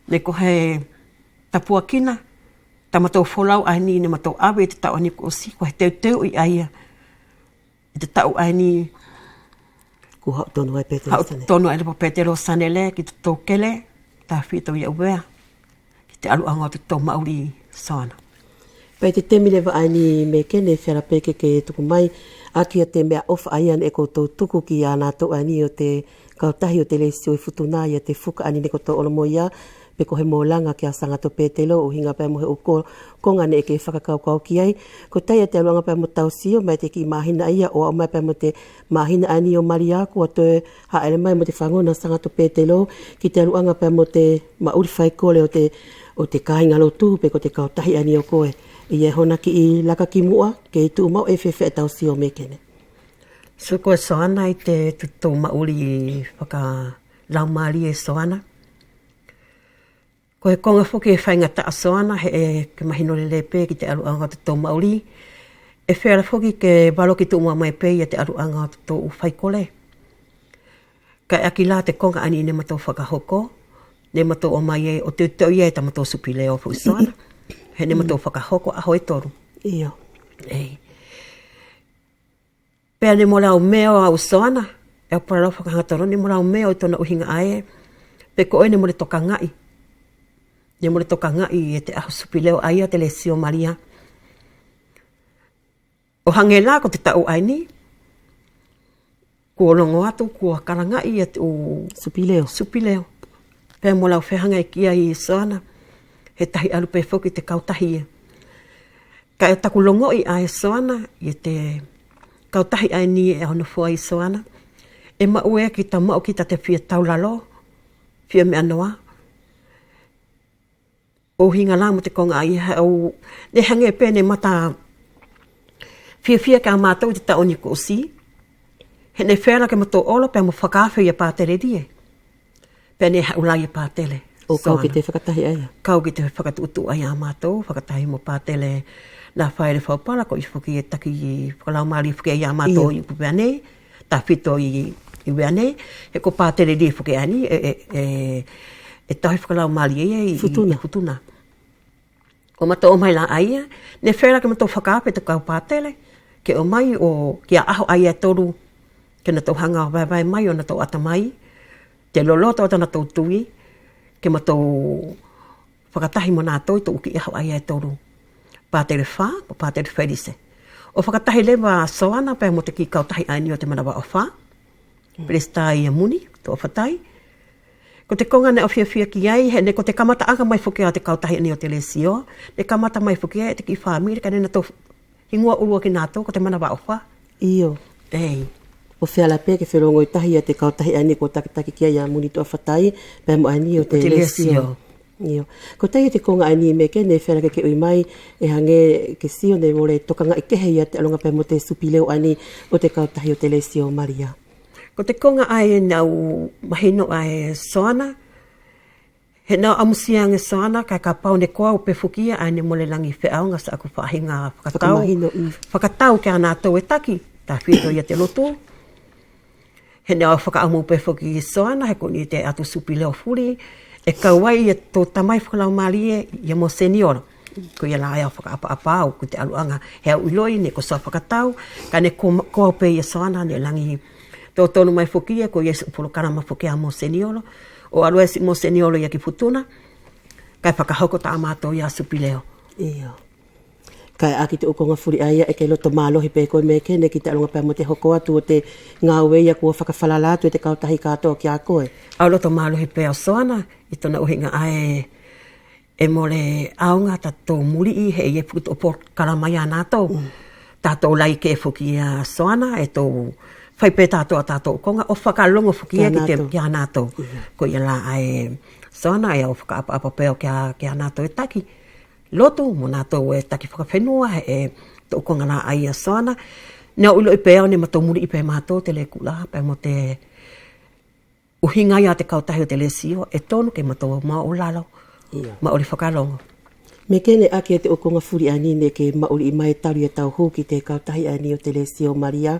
neʻe ko he tapuakina tamatou folau ʻaeni neʻe matou ʻave ʻi te taʻu ʻaeni kua ʻosi, ko he teuteuʻi ʻaia ʻi te taʻu ʻaeni. Kua haʻu tonu ai Petelo Sanele. Haʻu tonu ai leva Petelo Sanele ki totatou kele, tafito ia ʻUvea. Ki te ʻaluʻaga ʻo totatou maʻuli Soana. Pea ʻi te temi leva ʻaeni Mekene, feala pe ke ke tuku mai ʻaki ia te meʻa ʻofa ʻaia neʻe kotou tuku kia natou ʻaeni ʻo te kautahi ʻo te Lesio ʻi Futuna, ia te fuka ʻaeni neʻe kotou olo mo ia, pe ko he molaga kia Sagato Petelo, ʻuhiga pea mo he ʻu ko-, koga neʻe ke fakakaukau ki ai. Kotea ia te ʻaluʻaga pea mo tau sio, mai te kiʻi mahina ʻaia ʻo aʻu mai pea mo te mahina ʻaeni ʻo Malia kua toe haʻele mai mo te fagona Sagato Petelo ki te ʻaluʻaga pea mo te maʻuli faikole ʻo te, ʻo te kaiga lotu pe ko te kautahi ʻaeni ʻo koe. ʻE ʻi ai hona kiʻi laka ki muʻa, kei tuʻumaʻu ʻe feafeaʻi tau sio Mekene. Sio koe Soana ʻi te totatou maʻuli fakalaumalie Soana. Ko he koga foki ʻe faigataʻa Soana, he ʻe ke mahino lelei pe ki te ʻaluʻaga ʻo totatou maʻuli. ʻE feala foki ke valoki tuʻumaʻu mai pe ia te ʻaluʻaga ʻo totatou faikole. Kaʻe ʻaki la te koga ʻaeni neʻe matou fakahoko, neʻe matou ʻomai ai ʻo teuteuʻi ai tamatou supileo foki Soana. He neʻe matou fakahoko ʻaho e tolu. Io. Ei. Pea neʻe mole au meo au Soana, ʻe au palalau fakahagatonu, neʻe mole au meo ʻi tona ʻuhiga ʻae, pe ko ʻoe neʻe mole tokagaʻi. Neʻe mole tokagaʻi e te ʻaho supileo ʻaia te Lesio Malia. ʻO hage la ko te taʻu ʻaeni, kua logo atu, kua kalagaʻi e te ʻu supileo. Supileo. Pea mole au fehaga ki ai Soana, he tahi alu pe foki te kautahi ia. Kaʻe taku logoʻi ʻae Soana, ia te kautahi ʻaeni ʻe au nofo ai Soana. ʻE maʻu e kita, maʻu kita te fia taulalo, fia meʻa noa. ʻUhiga la mo te koga ʻaia, au, neʻe hage pe neʻe mata fiafia kia matou ʻi te taʻu ʻaeni kua ʻosi. He neʻe feala ke matou olo pea mo fakaafe ia patele Lie. Pea neʻe haʻu la ia patele. ʻO kau ki te fakatahi ʻaia. Kau ki te fakatuʻutuʻu ʻaia a matou, fakatahi mo patele Lafaele Faupala, ko ia foki ʻe taki fakalaumalie foki ia a matou ʻi ʻUvea nei, tafito ʻi, ʻi ʻUvea nei, he ko patele Lie foki ʻaeni, ʻe, ʻe, ʻe, ʻe tauhi fakalaumalie ia ʻi, ʻi Futuna. Ko matou ʻomai la ʻaia, neʻe feala ke matou fakaafe te kau patele, ke ʻomai ʻo, ki te ʻaho ʻaia e tolu, ke natou haga ʻo vaevae mai ʻo natou ʻatamai, te loloto ʻo tanatou tui, ke matou fakatahi mo natou ʻi te ʻu kiʻi ʻaho ʻaia e tolu. Patele Fa, mo patele Felise. ʻO fakatahi leva Soana pea mo te kiʻi kautahi ʻaeni ʻo te Manavaʻofa. Pelesita ia Muni Toʻafatai. Ko te koga neʻe au fiafia ki ai, he neʻe ko te kamataʻaga mai foki ʻa te kautahi ʻaeni ʻo te Lesio, neʻe kamata mai foki e te kiʻi famili, kaʻe neʻe natou higoa ʻuluaki natou ko te Manavaʻofa. Io. Ei. ʻO feala pe ke felogoʻi tahi ia te kautahi ʻaeni kua takitaki ki ai ia Muni Toʻafatai, pea mo ʻaeni ʻo te Lesio. Io. Kotea te koga ʻaeni Mekene, feala ke ke ui mai, ʻe hage ke sio neʻe mole tokagaʻi kehe ia te ʻaluʻaga pea mo te supileo ʻaeni ʻo te kautahi ʻo te Lesio Malia. Ko te koga ʻae neʻe au mahino ʻae Soana, he neʻe au ʻamusia age Soana, kaʻe kapau neʻe ko au pe foki ia ʻae neʻe mole lagi feʻauga siʻaku faʻahiga fakatau. Fakamahino, mm. Fakatau kia natou ʻe taki, tafito ia te lotu. He neʻe au fakaʻamu pe foki Soana, he ko ʻeni te ʻatu supileo fuli ʻe kau ai ia tou tamai fakalaumalie ia Moseniolo. Koia la ʻae au fakaʻapaʻapa au ki te ʻaluʻaga, he au iloʻi neʻe ko Soa Fakatau, kaʻe neʻe ko, ko au pe ia Soana neʻe lagi totonu mai foki ia, koia siʻi polokalama foki ʻa Moseniolo, ʻo alu ai siʻi Moseniolo ia ki Futuna, kaʻe fakahoko tamatou ia supileo. Io. Kaʻe ʻaki te ʻu koga fuli ʻaia ʻe ke loto malohi pe koe Mekene ki te ʻaluʻaga pea mo te hoko atu ʻo te gaue ia kua fakafalala atu e te kautahi katoa kia koe. Au loto malohi pe au Soana ʻi tona ʻuhiga ʻae ʻe mole ʻaoga tatou muliʻi he ʻe ʻi ai foki te ʻu polokalama ia natou. Mm. Tatou laike foki ia Soana ʻe tou fai pe tatou ʻa tatou koga ʻo fakalogo foki ia ki te, kia natou. Kia natou. Io. Koia la ʻae Soana ʻe au fakaʻapaʻapa pe au kia, kia natou ʻe taki lotu mo natou ʻe taki fakafenua he ʻe toʻu koga la ʻaia Soana. Neʻe au iloʻi pe au neʻe matou muliʻi pe matou te lekula pea mo te ʻuhiga ia te kautahi ʻo te Lesio ʻe tonu ke matou maʻulalo. Io. Maʻuli fakalogo. Mekene ʻaki e te ʻu koga fuli ʻaeni neʻe ke maʻuliʻi mai talu ia tau hu ki te kautahi ʻaeni ʻo te Lesio Malia,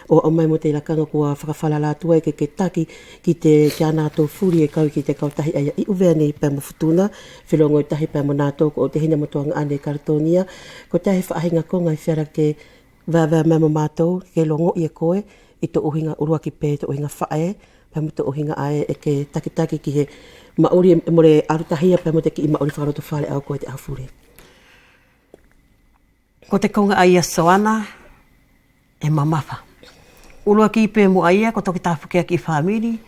ʻo aʻu mai mo te lakaga kua fakafalala atu ai ke ke taki ki te, kia natou fuli ʻe kau ki te kautahi ʻaia ʻi ʻUvea nei pea mo Futuna, felogoʻi tahi pea mo natou ko ʻou tehina mo tuagaʻane Kaletonia. Kotea he faʻahiga koga ʻe feala ke vaevae mai mo matou ke logoʻi e koe ʻi tou ʻuhiga ʻuluaki pe tou ʻuhiga faʻe pea mo tou ʻuhiga ʻae ʻe ke takitaki ki he maʻuli ʻe mole alu tahi ia pea mo te kiʻi maʻuli fakaloto fale ʻau koe te ʻaho fuli. Ko te koga ʻaia Soana ʻe mamafa. ʻUluaki pe muʻa ia ko toki tafuki ʻa kiʻi famili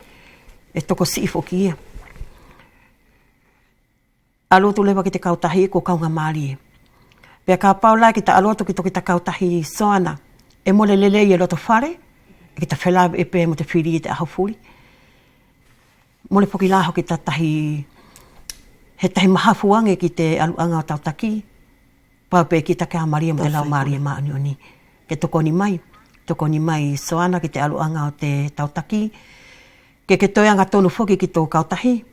ʻe tokosiʻi foki ia. Alu atu leva ki te kautahi ko kauga malie. Pea kapau la kita alu atu ki toki ta kautahi Soana ʻe mole lelei ia loto fale, ʻe kita felaveʻi pe mo te fili ʻi te ʻaho fuli. Mole foki la hoki ta tahi, he tahi mahafu age ki te ʻaluʻaga ʻo tau taki. Pau pe kita kia Malia mo te Lau Malie Maʻoniʻoni ke tokoni mai, tokoni mai Soana ki te ʻaluʻaga ʻo te tau taki. Ke ke toe aga tonu foki ki tou kautahi.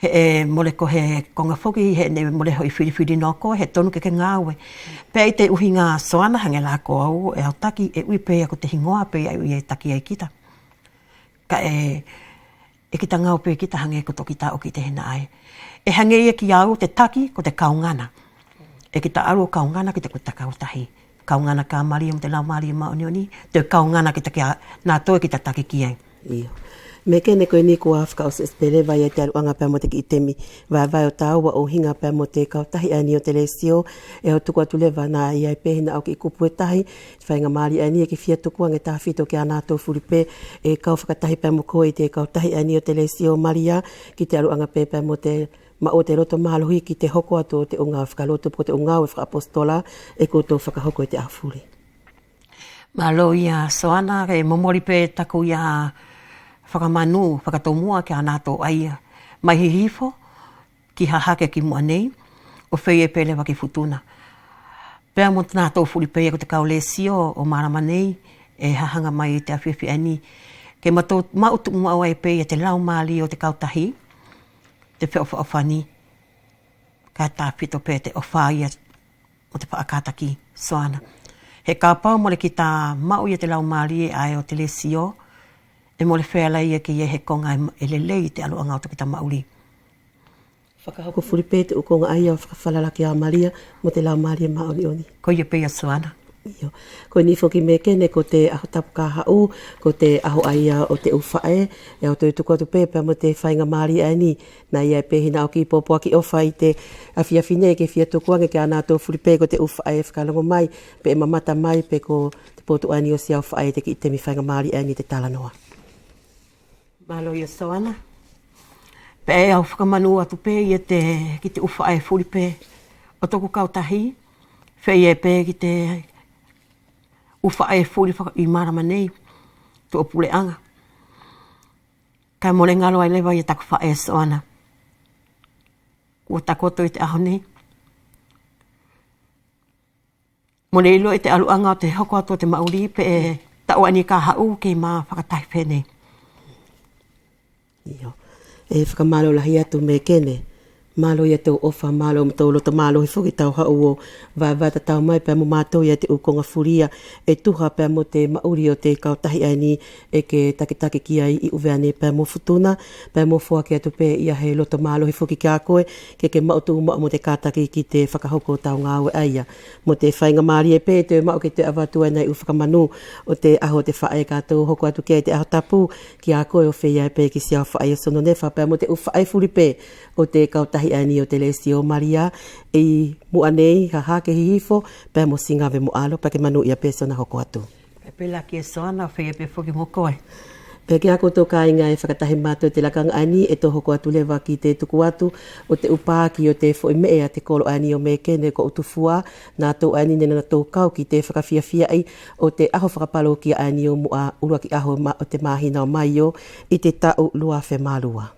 He ʻe mole ko he koga foki he neʻe mole hoʻi filifili noa koe, he tonu ke ke gaue. Pea ʻi te ʻuhiga Soana hage la ko au ʻe au taki ʻe ui pe ia ko te higoa pe ia ʻe ui ʻe taki ai kita. Kaʻe ʻe kita gaue pe kita hage ko toki ta ʻoki tehina ʻae. ʻE hage ia kia au te taki ko te kaugana. ʻE kita alu ʻo kaugana kita ko ta kautahi. Kaugana kia Malia mo te Lau Malie Maʻoniʻoni, te kaugana kita kia natou ʻe kita taki ki ai. Io. Mekene ko ʻeni kua fakaʻosiʻosi pe leva ia te ʻaluʻaga pea mo te kiʻi temi vaevae ʻo taua ʻo ʻuhiga pea mo te kautahi ʻaeni ʻo te Lesio, ʻe au tuku atu leva na ia pe hina au kiʻi kupu ʻe tahi, faiga malie ʻaeni ʻe ke fia tuku age tafito kia natou fuli pe ʻe kau fakatahi pea mo koe ʻi te kautahi ʻaeni ʻo te Lesio Malia ki te ʻaluʻaga pe pea mo te maʻu ʻo te loto malohi ki te hoko atu ʻo te ʻu gaue fakalotu, ko te ʻu gaue fakaʻapositolo ʻe kotou fakahoko ʻi te ʻaho fuli. Malo ia Soana, ʻe momoli pe taku ia fakamanu, fakatomua kia natou ʻaia mai Hihifo ki Hahake ki muʻa nei, ʻo feia pe leva ki Futuna. Pea mo natou fuli pe ia ko te kau Lesio ʻo malama nei ʻe hahaga mai ʻi te afiafi ʻaeni, ke matou maʻu tuʻumaʻu ai pe ia te lau malie ʻo te kautahi, te feʻofaʻofani, kaʻe tafito pe te ʻofa ia mo te faʻa kataki Soana. He kapau mole kita maʻu ia te lau malie ʻae ʻo te Lesio, ʻe mole feala ia ke ʻi ai he koga ʻe lelei ʻi te ʻaluʻaga ʻo tokita maʻuli. Fakahoko fuli pe te ʻu koga ʻaia ʻo fakafalala kia Malia mo te lau malie maʻoniʻoni. Koia pe ia Soana. Io. Ko ʻeni foki Mekene ko te ʻaho tapu ka haʻu, ko te ʻaho ʻaia ʻo te ʻu faʻe, ʻe au toe tuku atu pe pea mo te faiga malie ʻaeni, na ia pe hina au kiʻi popoaki ʻofa ʻi te afiafi nei ke fia tuku age kia natou fuli pe ko te ʻu faʻe fakalogo mai, pe ʻe mamata mai pe ko te potu ʻaeni ʻo siau faʻe ʻi te kiʻi temi faiga malie ʻaeni ʻi te talanoa. Malo ia Soana. Pea ʻe au fakamanu atu pe ia te, ki te ʻu faʻe fuli pe ʻo toku kautahi, feia pe ki te ʻu faʻe fuli faka-, ʻi malama nei, tuʻa puleʻaga. Kaʻe mole galo ai leva ia taku faʻe Soana. Kua takoto ʻi te ʻaho nei. Mole iloʻi te ʻaluʻaga ʻo te hoko atu ʻo te maʻuli pe ʻe taʻu ʻaeni ka haʻu kei ma fakatahi fenei. Io. ʻE fakamalo lahi atu Mekene. Malo ia tou ʻofa, malo mo tou loto malohi foki tau haʻu ʻo vaevae tatau mai pea mo matou ia te ʻu koga fuli ia ʻe tuha pea mo te maʻuli ʻo te kautahi ʻaeni ʻe ke takitaki ki ai ʻi ʻUvea nei pea mo Futuna, pea mo foaki atu pe ia he loto malohi foki kia koe ke ke maʻu tou maʻu mo te kataki ki te fakahoko ʻo tau gaue ʻaia. Mo te faiga malie pe ʻe toe maʻu ke toe ʻavatu ai nai ʻu fakamanu ʻo te ʻaho ʻo te faʻe ka tou hoko atu ki ai te ʻaho tapu kia koe ʻo feia pe ki siau faʻe ʻo Sononefa pea mo te ʻu faʻe fuli pe ʻo te kautahi ʻaeni ʻo te Lesio Malia ʻi muʻa nei, Haha ke Hihifo pea mo Sigave mo Alo, pea ke manuia pe Sona hoko atu. Pea pe la kia Soana, feia pe foki mo koe. Pea kia koutou kaiga ʻe fakatahi matou ʻi te lakaga ʻaeni ʻe tou hoko atu leva ki te tuku atu ʻo te ʻu paki ʻo te foʻi meʻe a te kolo ʻaeni ʻo Mekene ko Utufua, natou ʻaeni neʻe natou kau ki te fakafiafiaʻi ʻo te ʻaho fakapalokia ʻaeni ʻo muʻa ʻuluaki ʻaho ma-, ʻo te mahina ʻo Maio ʻi te taʻu lua afe ma lua.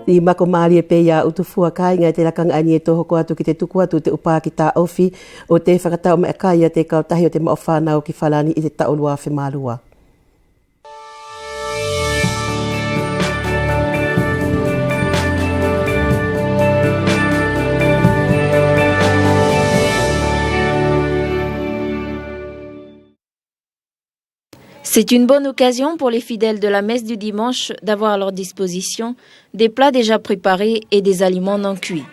ʻI mako malie pe ia Utufua kaiga ʻi te lakaga ʻaeni ʻe tou hoko atu ki te tuku atu te ʻu paki taofi ʻo te fakatau mai ʻakai ia te kautahi ʻo te Maʻu Fanau ki Falani ʻi te taʻu lua afe ma lua. C'est une bonne occasion pour les fidèles de la messe du dimanche d'avoir à leur disposition des plats déjà préparés et des aliments non cuits.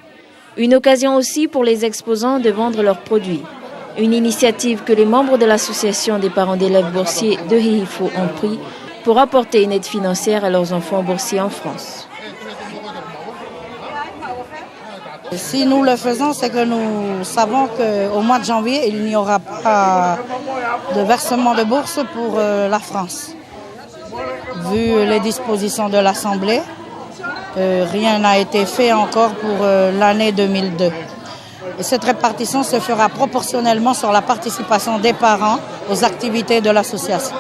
Une occasion aussi pour les exposants de vendre leurs produits. Une initiative que les membres de l'association des parents d'élèves boursiers de Hihifo ont pris pour apporter une aide financière à leurs enfants boursiers en France. Si nous le faisons, c'est que nous savons qu'au mois de janvier, il n'y aura pas de versement de bourse pour, euh, la France. Vu les dispositions de l'Assemblée, euh, rien n'a été fait encore pour, euh, l'année deux mille deux. Et cette répartition se fera proportionnellement sur la participation des parents aux activités de l'association.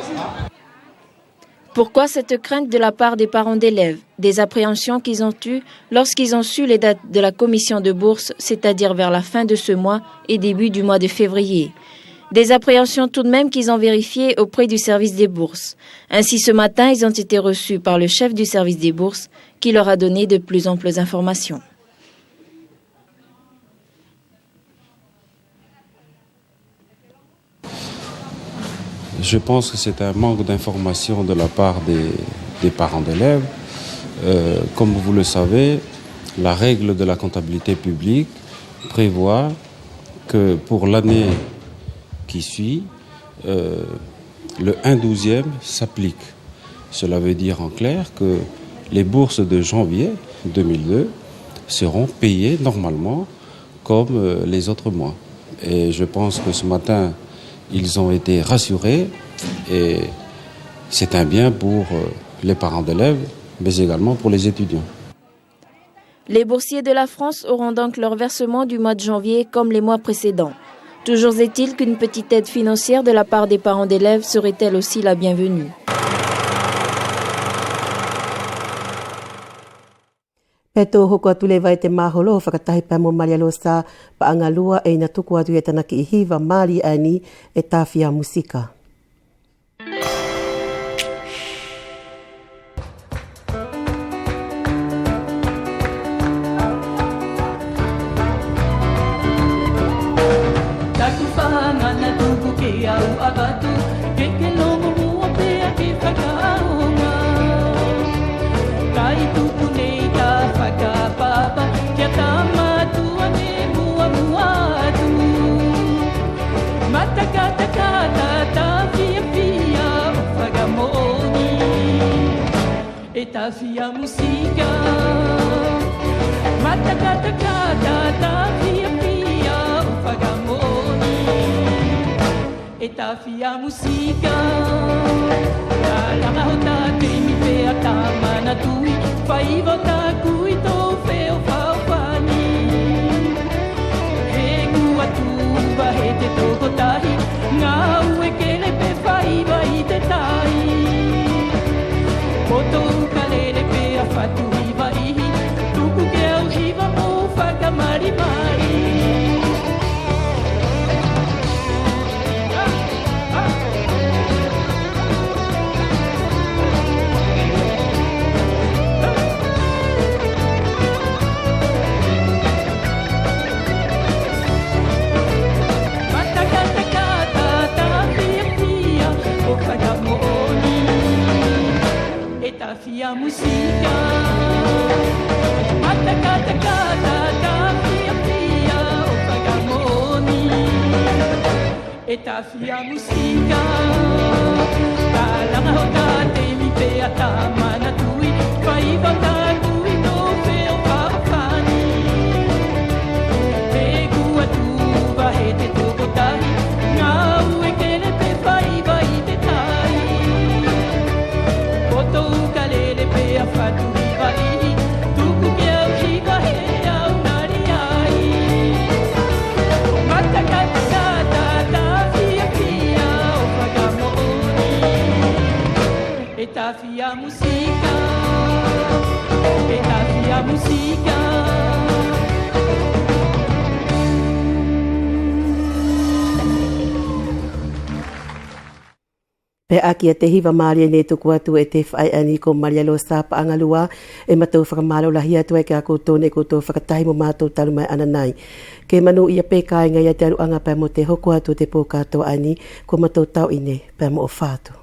Pourquoi cette crainte de la part des parents d'élèves ? Des appréhensions qu'ils ont eues lorsqu'ils ont su les dates de la commission de bourse, c'est-à-dire vers la fin de ce mois et début du mois de février. Des appréhensions tout de même qu'ils ont vérifiées auprès du service des bourses. Ainsi, ce matin, ils ont été reçus par le chef du service des bourses, qui leur a donné de plus amples informations. Je pense que c'est un manque d'information de la part des, des parents d'élèves. Euh, comme vous le savez, la règle de la comptabilité publique prévoit que pour l'année qui suit, euh, le un douzième s'applique. Cela veut dire en clair que les bourses de janvier deux mille deux seront payées normalement comme, euh, les autres mois. Et je pense que ce matin, ils ont été rassurés et c'est un bien pour, euh, les parents d'élèves, mais également pour les étudiants. Les boursiers de la France auront donc leur versement du mois de janvier comme les mois précédents. Toujours est-il qu'une petite aide financière de la part des parents d'élèves serait elle aussi la bienvenue. Pea tou hoko atu leva ʻi te maholo fakatahi pea mo Malia Losa Paʻagalua ʻe ina tuku atu ia tana kiʻi hiva mali ʻaeni ʻe tafia musika. Taku fagana tuku ke au avatu, ke ke logo mua pea ke fakaʻaoga. Kai tuku nei ta fakapapa kia tama tua ne muamua atu. Matakataka ta tafiafia ʻo fakamoʻoni. ʻE tafia musika. Matakataka ta tafiafia ʻo fakamoʻoni. ʻE tafia musika. Talaga hota temi pea tamana tui. Faiva taku ʻi tou feofaofani. He kua tuva he te tokotahi, gaue kele pe faiva ʻi te tai. Poto ukalele pea fatu hiva ihi, tuku ke au hiva mo fakamalimali. Matakataka ta tafiafia ʻo fakamoʻoni. ʻE tafia musika. Matakataka ta tafiafia ʻo fakamoʻoni. ʻE tafia musika. Talaga hota temi pea tamana tui. Faiva taku ʻi tou feofaofani. He kua tuva he te tokotahi. Gaue kele pe faiva ʻi te tai. Poto ukalele pea fatu hiva ihi. Tuku ke au hiva he au nali ai. Matakataka ta tafiafia ʻo fakamoʻoni. ʻE tafia musika. ʻE tafia Musika. Pea ʻaki ia te hiva malie neʻe tuku atu e te faʻe ʻaeni ko Malia Losa Paʻagalua, ʻe matou fakamalo lahi atu ai kia koutou neʻe koutou fakatahi mo matou talu mai ʻanai. Ke manuia pe kaiga ia te aluʻaga pea mo te hoko atu ʻo te po katoa ʻaeni, ko matou tauʻine pea mo ʻofa atu.